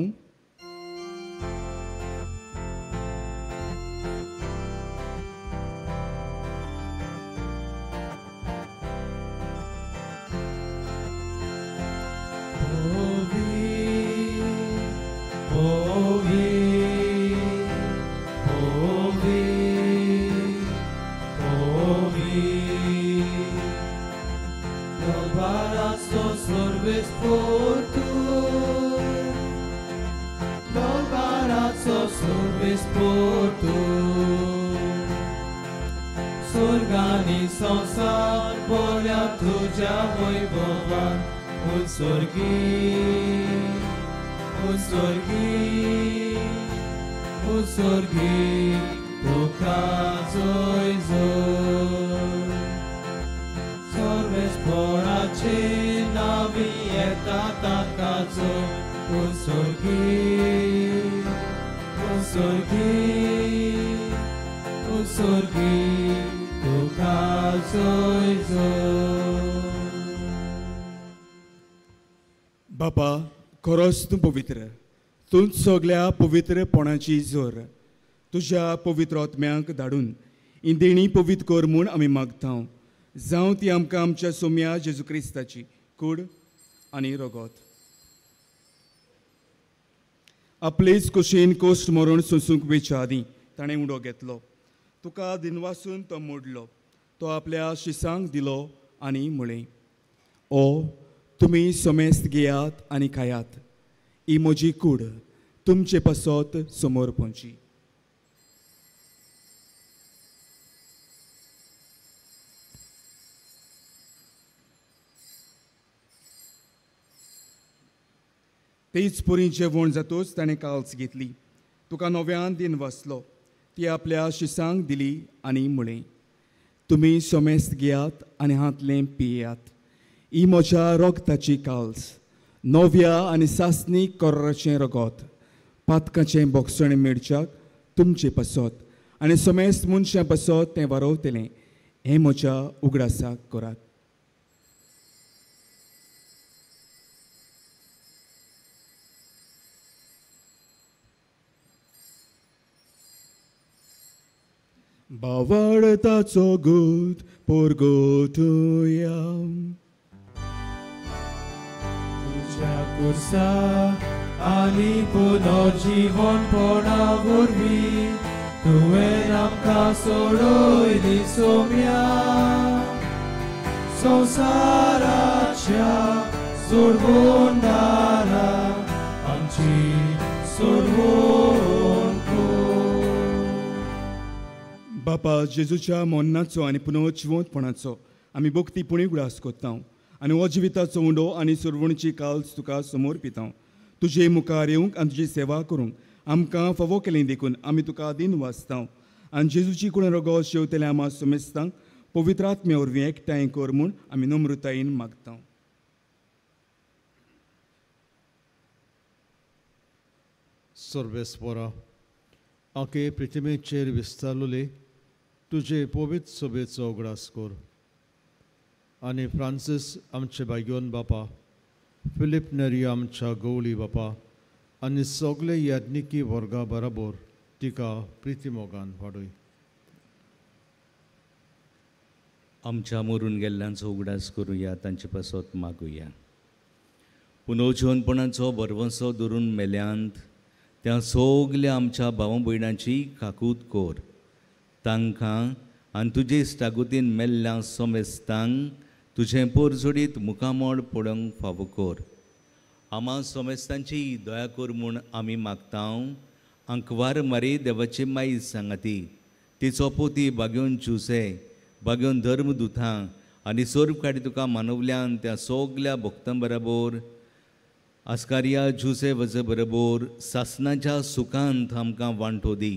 बापा, खरोच तूं पवित्र, तूं सगल्या पवित्रपणाची जोर. तुज्या पवित्र आत्म्यांक धाडून इंदेणी पवित्र कर म्हूण आमी मागता. जावं ती आमकां आमच्या सोम्या जेजू क्रिस्ताची कूड आनी रगत. आपलेच कुशीन कोश्ट मरण सोंसूंक वेच्या आदीं ताणें उडो घेतलो. तुका दिनवासून तो मोडलो. तो आपल्या शिसांक दिलो आनी म्हळें, ओ तुमी समेस्त घेयात आनी खायात. ही म्हजी कूड तुमचे पासत समोर पोंची. तेच परी जेवण जातूच ताणें काल्स घेतली. तुका नव्यान दिन वाचलो. ती आपल्या शिसांक दिली आनी म्हळें, तुमी समेस्त घेयात आनी हांतलें पियात. ही म्हज्या रगताची काल्स, नव्या आनी सासणी कोर्राचें रगत, पातकाचें बोगसणें मेळच्याक तुमचे पासत आनी समेस्त मनशां पासत तें वारोवतलें. हें म्हज्या उगडासाक करात. बावडताचो गूत पोरगोटुया. तुज्या कुर्सा आनी पुनर्जीवनपणा वरवीं तुवें आमकां सोडयली सोम्या. संवसाराच्या सोडवणारा आमची सोडवून कोर. बापा जेजूच्या मोन्नाचो आनी पुनर्जिवंतपणाचो आमी भक्ती पुणी उगडास कोत्ता आनी हो जिविताचो उंडो आनी सुरवणची काल्स तुका समोर पिता. तुजे मुखार येवंक आनी तुजी सेवा करूंक आमकां फावो केलें देखून आमी तुका दिन वाचता आनी जेजूची कुण रोगो शेवतल्या आमा सुमेस्तांक पवित्र आत्म्या वरवीं एकठांय कर म्हूण आमी नम्रतायेन मागता. सर्वेस्परा आखे पृथ्वीचेर विस्तारलेले तुजे पवित्र सभेचो उगडास कर आनी फ्रांसीस आमचे भाग्योन बापा, फिलीप नेरी आमच्या गवळी बापा आनी सगळे याज्ञिकी वर्गा बराबर तिका प्रितीमोगान वाडय. आमच्या मरून गेल्ल्यांचो उगडास करुया, तांचे पासत मागुया. पुनर्जिवनपणाचो भरवंसो धरून मेल्यांत त्या सगल्या आमच्या भाव भयणांची काकूत कोर. तांकां आनी तुजे इश्टागतीन मेल्ल्या सोमेस्तांक तुजें पोरजोडीत मुखामोड पडोवंक फावो कोर. आमा सोमेस्तांची दया कर म्हूण आमी मागता. आंकवार मारी देवाची माई सांगाती, तिचो पोती बागेवन जुसे बागेवन धर्म दुतां आनी सोर्प काडी तुका मानवल्यान त्या सगल्या भक्तां बरोबर आस्कारिया जुसे वज बरोबर सासनाच्या सुखांत आमकां वांटो दी.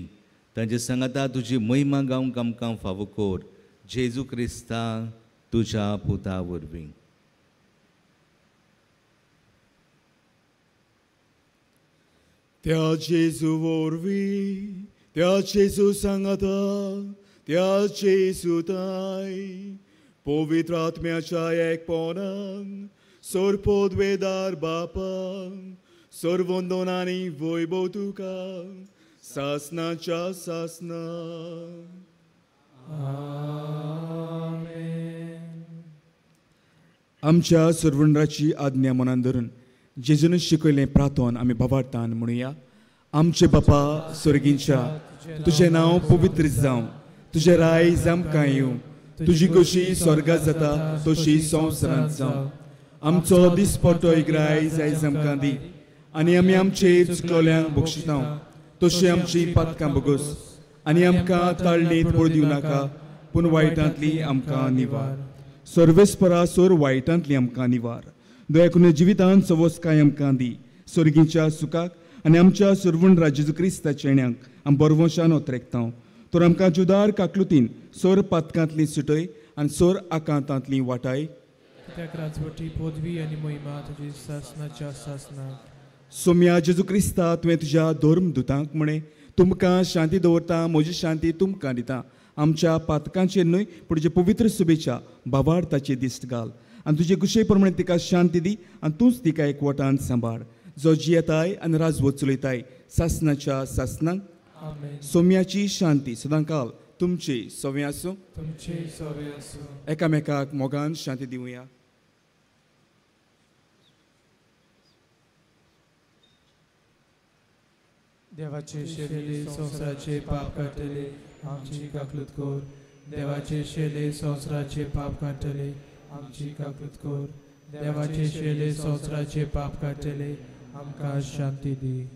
तांचे सांगाता तुजी महिमा गावंक आमकां फावो कोर. जेजू क्रिस्ता तुज्या पुता वरवीं. त्या जेजू वरवीं, त्या जेजू सांगाता, त्या जेजू ताय पवित्र आत्म्याच्या एकपणान सोरपोदवेदार बापा सर्वंदन आनी वैभव तुका सासनाच्या सासना. आमच्या सर्वंडाची आज्ञा मनान धरून जेजून शिकयलें प्रार्थन आमी बाबार्थान म्हणुया. आमचे बापा स्वर्गींच्या, तुजें नांव पवित्र जावं, तुजें रायज आमकां येवं, तुजी कशी स्वर्गात जाता तशी संवसारांत जावं. आमचो दिसपट्टो एक रायज आयज आमकां दी आनी आमी आमचे चुकलोल्यांक बक्षिता तशी आमची पातकां बगोस आनी आमकां ताळणीत पळ दिवं नाका पूण वायटांतली आमकां निवार. सर्वेस्परा सोर वायटांतली आमकां निवार. दया करून जिवितांत सवसकाय आमकां दी स्वर्गीच्या सुखाक आनी आमच्या सर्वण जेजू क्रिस्ताच्या येण्याक आमी बरवंशान ओतरेकता. तर आमकां जुदार काकलुतीन सोर पातकांतली सुटय आनी सोर आकांतांतली वाटाय. पदवी आनी महिमा तुजी सासनाच्या सासनाक. सोम्या जेजू क्रिस्ता, तुवें तुज्या धर्म दुतांक म्हळें तुमकां शांती दवरता, म्हजी शांती तुमकां दिता. आमच्या पातकांचेर न्हय पूण तुजे पवित्र सुबेच्या बाबार्थाची दिश्ट घाल आनी तुजे कुशे प्रमाणे तिका शांती दी आनी तूंच तिका एकवटान सांबाळ, जो जियेताय आनी राजवट चलयताय सासनाच्या सासनाक. सोम्याची शांती सदांकाल तुमची सवे आसूं. तुमची सवे आसूं. एकामेकाक मोगान शांती दिवया. देवाचे शेले संवसाराचे पाप काडटले आमची काकलूत कर. देवाचे शेले संवसाराचे पाप काडटले आमची काकलूत कर. देवाचे शेले संवसाराचे पाप काडटले आमकां शांती दी.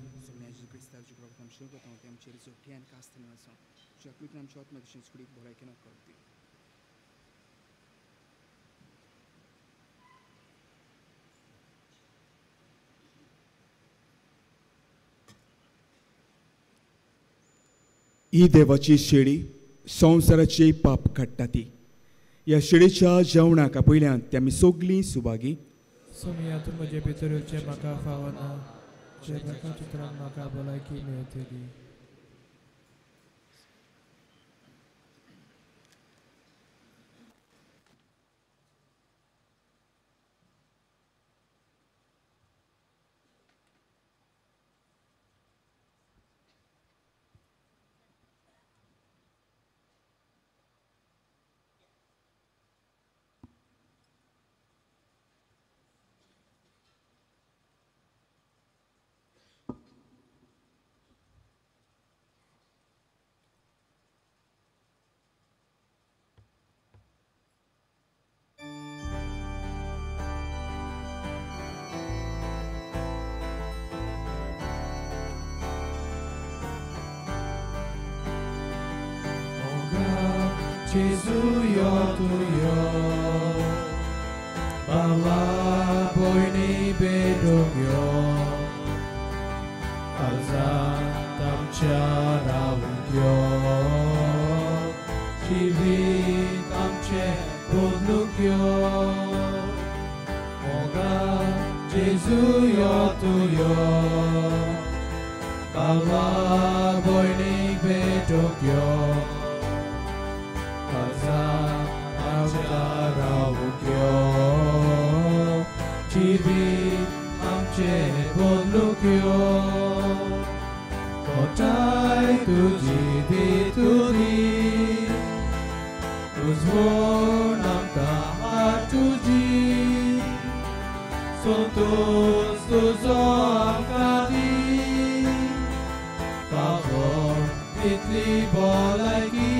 ही देवाची शेळी संवसाराचे पाप काडटा ती. ह्या शेळीच्या जेवणाक आपयल्यान ते आमी सगळीं सुभागी. सोमिया, तूं म्हजे भितर येवचें म्हाका फावना, जे म्हाका चित्रान म्हाका भलायकी मेळटली. जेजू यो तूं यो, बाबा भयणी भेटूंक यो, काळजांत आमच्या रावूंक यो, जिवीत आमचें बदलूंक यो. मोगान जेजू यो तूं यो, बाबा भयणीक भेटूंक यो, काळजांत आमच्या रावूंक यो, जिवीत आमचें बदलूंक यो. कोटाय तुजी दितुली, उजवण आमकां हाड तुजी, संतोष तुजो आमकां दी, फावो तितली भलायकी.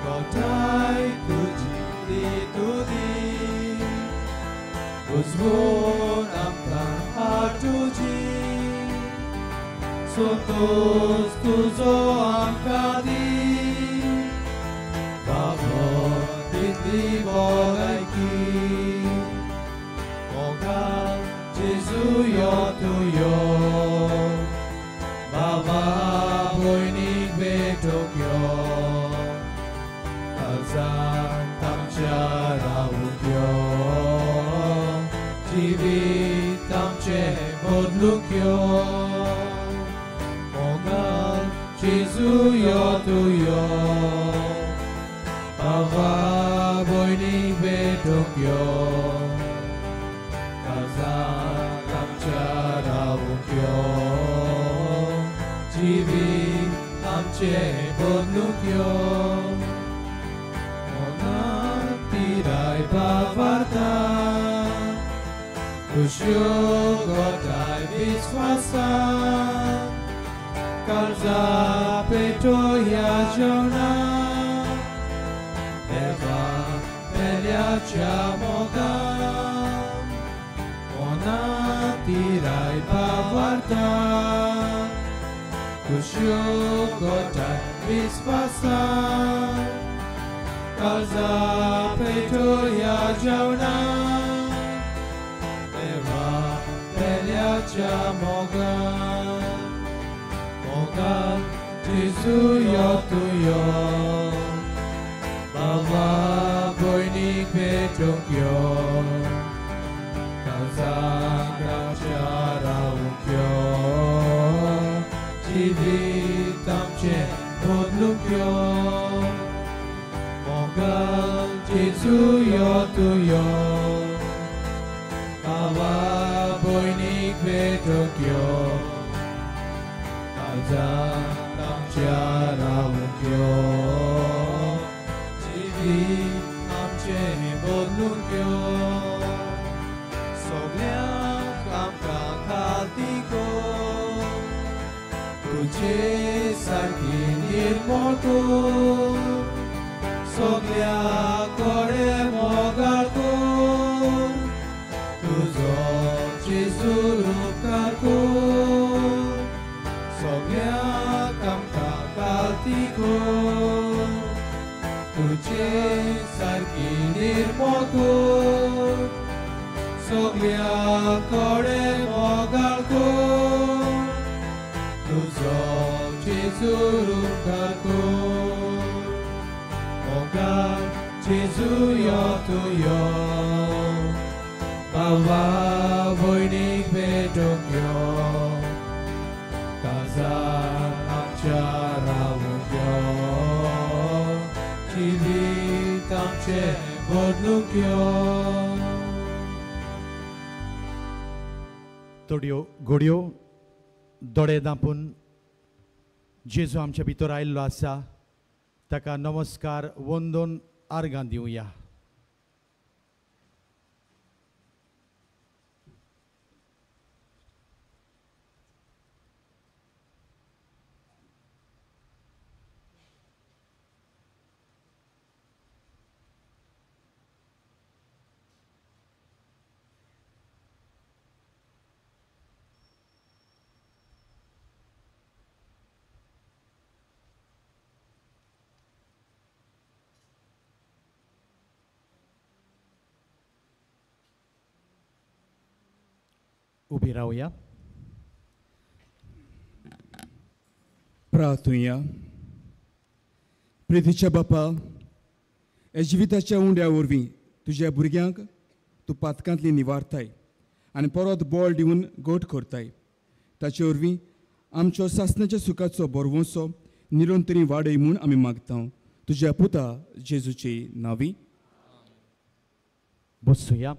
कोटाय तुजी दितुली, उजवण आमकां हाड तुजी, संतोष तुजो आमकां दी, फावो तितली भलायकी. मोगान जेजू यो तूं यो, बाबा भयणीक भेटूंक यो, काळजांत आमच्या रावूंक यो, जिवीत आमचें बदलूंक यो. मोगान जेजू यो तूं यो, बाबा भयणीक भेटूंक यो, काळजांत आमच्या रावूंक यो, जिवीत आमचें बदलूंक यो. मोगान तिराय भावार्था, खुशयो गोठाय विस्वासान, काळजा पेटोया जेवणान, देवा पेल्याच्या मोगान. मोगान तिराय भावार्था, खुशयो गोठाय विस्वासान, काळजा पेटोया जेवणान, देवा पेल्याच्या मोगान. मोगान जेजू यो तूं यो, बाबा भयणीक भेटूंक यो, काळजांत आमच्या रावूंक यो, जिवीत आमचें बदलूंक यो. मोगान जेजू यो तूं यो, बाबा भयणीक भेटूंक यो, काळजांत आमच्या रावूंक यो, जिवीत आमचें बदलूंक यो. सगल्यांक आमकां खाती कर, तुजे सारकी निर्मळ कर, सगल्या कडेन मोगाळ कर, तुजो जेजू उपकार कर, सगल्यांक आमकां खाती कर, तुजे सारकी निर्मळ कर, सगल्या कडेन मोगाळ कर, तुजो जेजू उपकार कर. मोगान जेजू यो तूं यो, बाबा भयणीक भेटूंक यो, काळजांत आमच्या रावूंक यो, जिवीत आमचें बदलूंक यो. थोड्यो घोडयो दोळे दांपून जेजू आमच्या भितर आयिल्लो आसा ताका नमस्कार वंदन आर्गां दिवया. उबी रावया. प्रार्थुया. प्रितीच्या बापा, ह्या जिविताच्या उंड्या वरवीं तुज्या भुरग्यांक तूं पातकांतली निवारताय आनी परत बळ दिवन गोट करताय. ताचे वरवीं आमच्या सासणाच्या सुखाचो बरवंसो निरंतरी वाडय म्हूण आमी मागता तुज्या पुता जेजूचे नांवी. बसुया.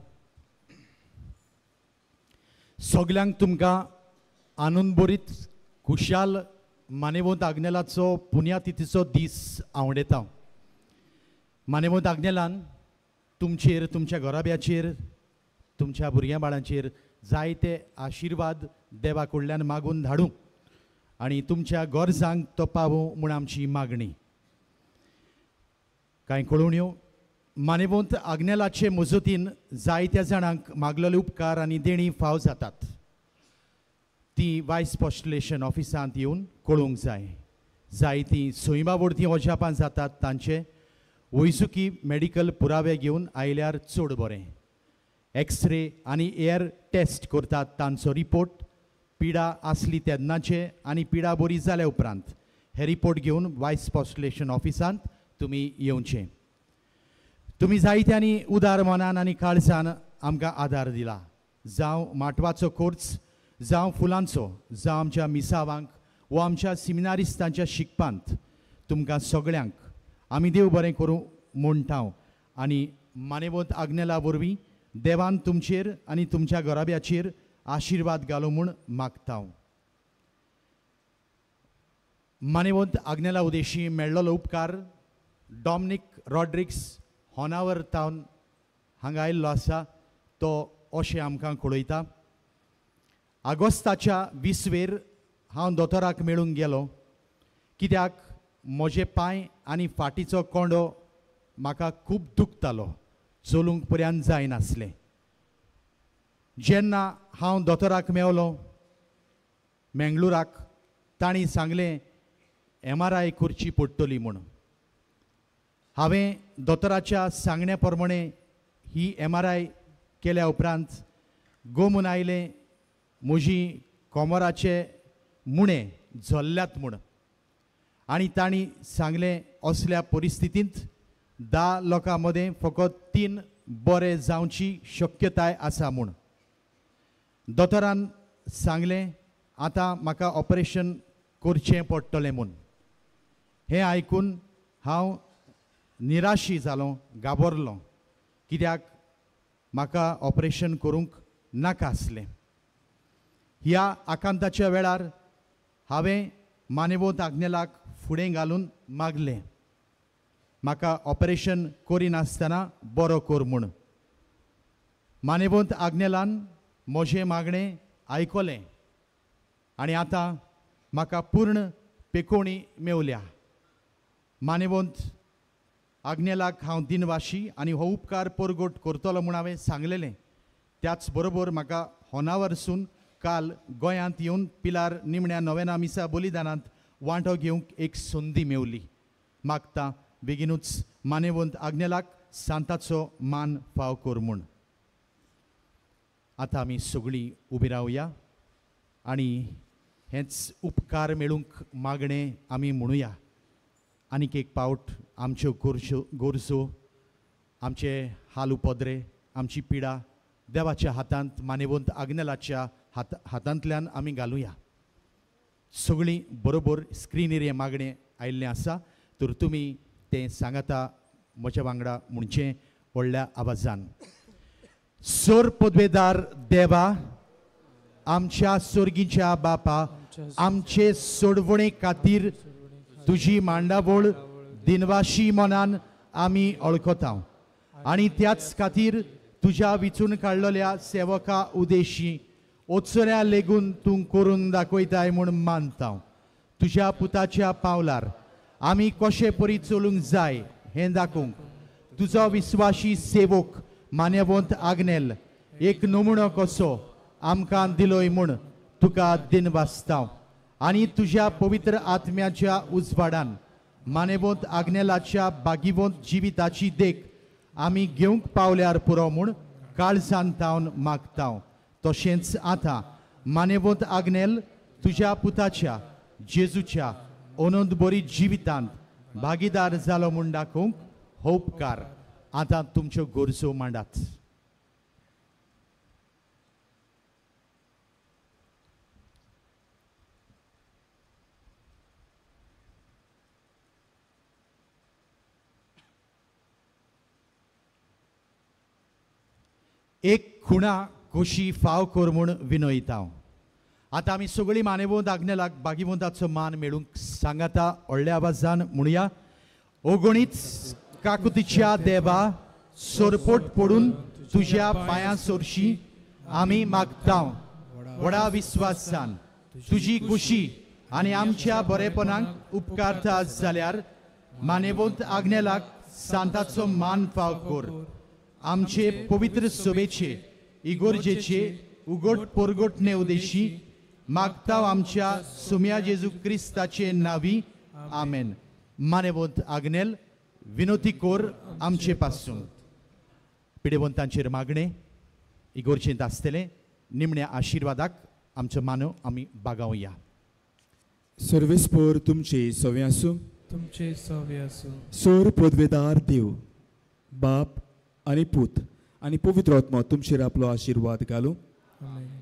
सगल्यांक तुमकां आनंदभरीत खुशाल मानेवंत आग्नेलाचो पुण्यातिथीचो दीस आवडेता. मानेवंत आग्नेलान तुमचेर, तुमच्या घराब्याचेर, तुमच्या भुरग्यां बाळांचेर जायते आशिर्वाद देवा कडल्यान मागून धाडूं आनी तुमच्या गरजांक तो पावूं म्हूण आमची मागणी. कांय कळोवण्यो. मानेवंत आग्नेलाचे मजतीन जायत्या जाणांक मागलेले उपकार आनी देणी फाव जातात. ती वायस पोस्टलेशन ऑफिसांत येवन कळोवंक जाय. जायतीं सैमा वरवीं अजापां जातात तांचे वैजकी मेडिकल पुरावे घेवन आयल्यार चड बरें. एक्सरे आनी एअर टेस्ट करतात तांचो रिपोर्ट पिडा आसली तेन्नाचे आनी पिडा बरी जाल्या उपरांत हे रिपोर्ट घेवन वायस पोस्टलेशन ऑफिसांत तुमी येवचें. तुमी जायत्यांनी उदार मनान आनी काळजान आमकां आदार दिला. जावं माटवाचो कोर्स, जावं फुलांचो, जावं आमच्या मिसावांक वो आमच्या सिमिनारिस्तांच्या शिकपांत तुमकां सगळ्यांक आमी देव बरें करूं म्हणटा आनी मानेवंत आग्नेला वरवीं देवान तुमचेर आनी तुमच्या घराब्याचेर आशिर्वाद घालो म्हूण मागता. मानेवंत आग्नेला उदेशी मेळ्ळलो उपकार डॉमनीक रॉड्रिक्स होनावर तावन हांगा आयिल्लो आसा तो अशें आमकां कळयता. आगोस्ताच्या 20वेर हांव दोतोराक मेळूंक गेलो कित्याक म्हजे पांय आनी फाटीचो कोंडो म्हाका खूब दुखतालो, चलूंक पर्यंत जायनासलें. जेन्ना हांव दोतोराक मेवलो मेंगळुराक, तांणी सांगलें MRI करची पडटली म्हूण. हांवें दोतोराच्या सांगण्या प्रमाणे ही MRI केल्या उपरांत गोमून आयलें म्हजी कोमराचे मुणे झल्ल्यात म्हूण. आनी तांणी सांगलें असल्या परिस्थितींत 10 लोकां मदें फकत 3 बरे जावची शक्यताय आसा म्हूण. दोतोरान सांगलें आतां म्हाका ऑपरेशन करचें पडटलें म्हूण. हें आयकून हांव निराशी जालो, घाबरलो कित्याक म्हाका ऑपरेशन करूंक नाका आसलें. ह्या आकांताच्या वेळार हांवें मानेवंत आग्नेलाक फुडें घालून मागलें म्हाका ऑपरेशन करिनासतना बरो कर म्हूण. मानेवंत आग्नेलान म्हजें मागणें आयकलें आनी आतां म्हाका पूर्ण पेकोवणी मेवल्या. मानेवंत आग्नेलाक हांव दिनवाशी आनी हो उपकार परगट करतलो म्हूण हांवें सांगलेलें. त्याच बरोबर म्हाका होनावरसून काल गोंयांत येवन पिलार निमण्या नोवेना मिसा बलिदानांत वांटो घेवंक एक संदी मेवली. मागता बेगीनूच मानेवंत आग्नेलाक सांताचो मान फाव कर म्हूण. आतां आमी सगळीं उबी रावया आनी हेंच उपकार मेळूंक मागणें आमी म्हणुया. आनीक एक पावट आमच्यो गरजो, आमचे हाल उपद्रे, आमची पिडा देवाच्या हातांत मानेवंत आग्नेलाच्या हातांतल्यान आमी घालुया. सगळीं बरोबर स्क्रिनीर हें मागणें आयिल्लें आसा तर तुमी तें सांगाता म्हज्या वांगडा म्हणचें व्हडल्या आवाजान. सोर पदवेदार देवा, आमच्या सोर्गीच्या बापा, आमचे सोडवणे खातीर तुजी मांडावळ दिनवाशी मनान आमी वळखता आनी त्याच खातीर तुज्या विचून काडलेल्या सेवका उदेशी ओचऱ्या लेगून तूं करून दाखयताय म्हूण मानता. तुज्या पुताच्या पावलार आमी कशे परी चलूंक जाय हें दाखोवंक तुजो विस्वाशी सेवक मान्यवंत आग्नेल एक नमुनो कसो आमकां दिलोय म्हूण तुका दिनवासता. आनी तुज्या पवित्र आत्म्याच्या उजवाडान मानेवंत आग्नेलाच्या बागिवंत जिविताची देख आमी घेवंक पावल्यार पुरो म्हूण काळजान तावन मागता. तशेंच आतां मानेवंत आग्नेल तुज्या पुताच्या जेजूच्या अनंत बरी जिवितांत भागीदार जालो म्हूण दाखोवंक हो उपकार. आतां तुमच्यो गरजो मांडात. एक खुणा खोशी फाव कर म्हूण विनयता हांव. आतां आमी सगळीं मानेवंत आग्नेलाक भागीवंताचो मान मेळूंक सांगाता व्हडल्या आवाजान म्हणुया. ओगणीत काकुतीच्या देवा, सोरपोट पडून तुज्या पांयां सोरशी आमी मागता व्हडा विस्वासान तुजी खुशी आनी आमच्या बरेपणाक उपकारता जाल्यार मानेवंत आग्नेलाक सांताचो मान फाव कर. आमचे पवित्र सभेचे इगोर्जेचे उगोट पोरगोटणे उदेशी मागता आमच्या सुम्या जेजू क्रिस्ताचे नावी. आमेन. मानेवंत आग्नेल विनोती कोर आमचे पासून. पिडेवंतांचेर मागणे इगोर्जेंत आसतलें निमण्या आशिर्वादाक आमचो मानव आमी बागावया. सर्वेस्पोर तुमचे सवे आसूं. तुमचे सवे आसूं. सोर पदवेदार देव बाप आनी पूत आनी पवित्र आत्मो तुमचेर आपलो आशिर्वाद घालूं.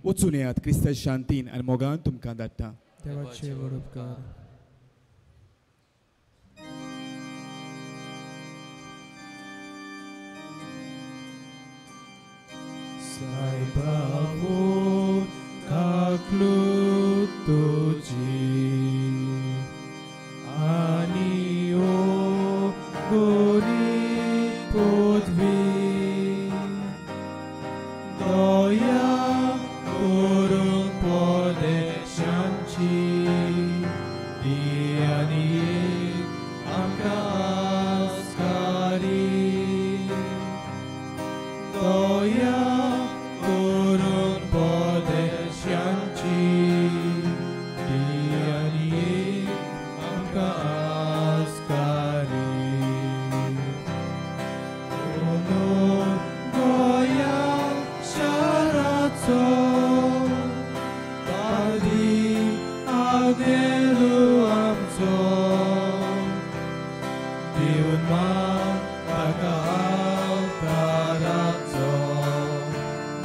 वचून येयात क्रिस्ता शांतीन आनी मोगान तुमकां धाडटा. देवाचे व्हड उपकार. सायबावो काकलूत तुजी आनी ओ गोरी पदवी दया करूंक परदेशांची दी आनी एक आमकां आस्कारी. दया करूंक परदेशांची दी आनी एक आमकां आस्कारी. गोंया शाराचो पाद्री आग्नेलू आमचो दिवन मान ताका अवताराचो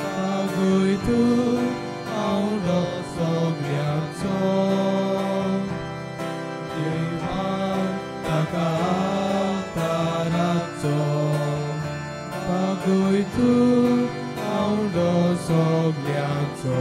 मागूय तूं आवडो सगळ्यांचो दिवन मान ताका अवताराचो मागूय तूं आवडो सगळ्यांचो.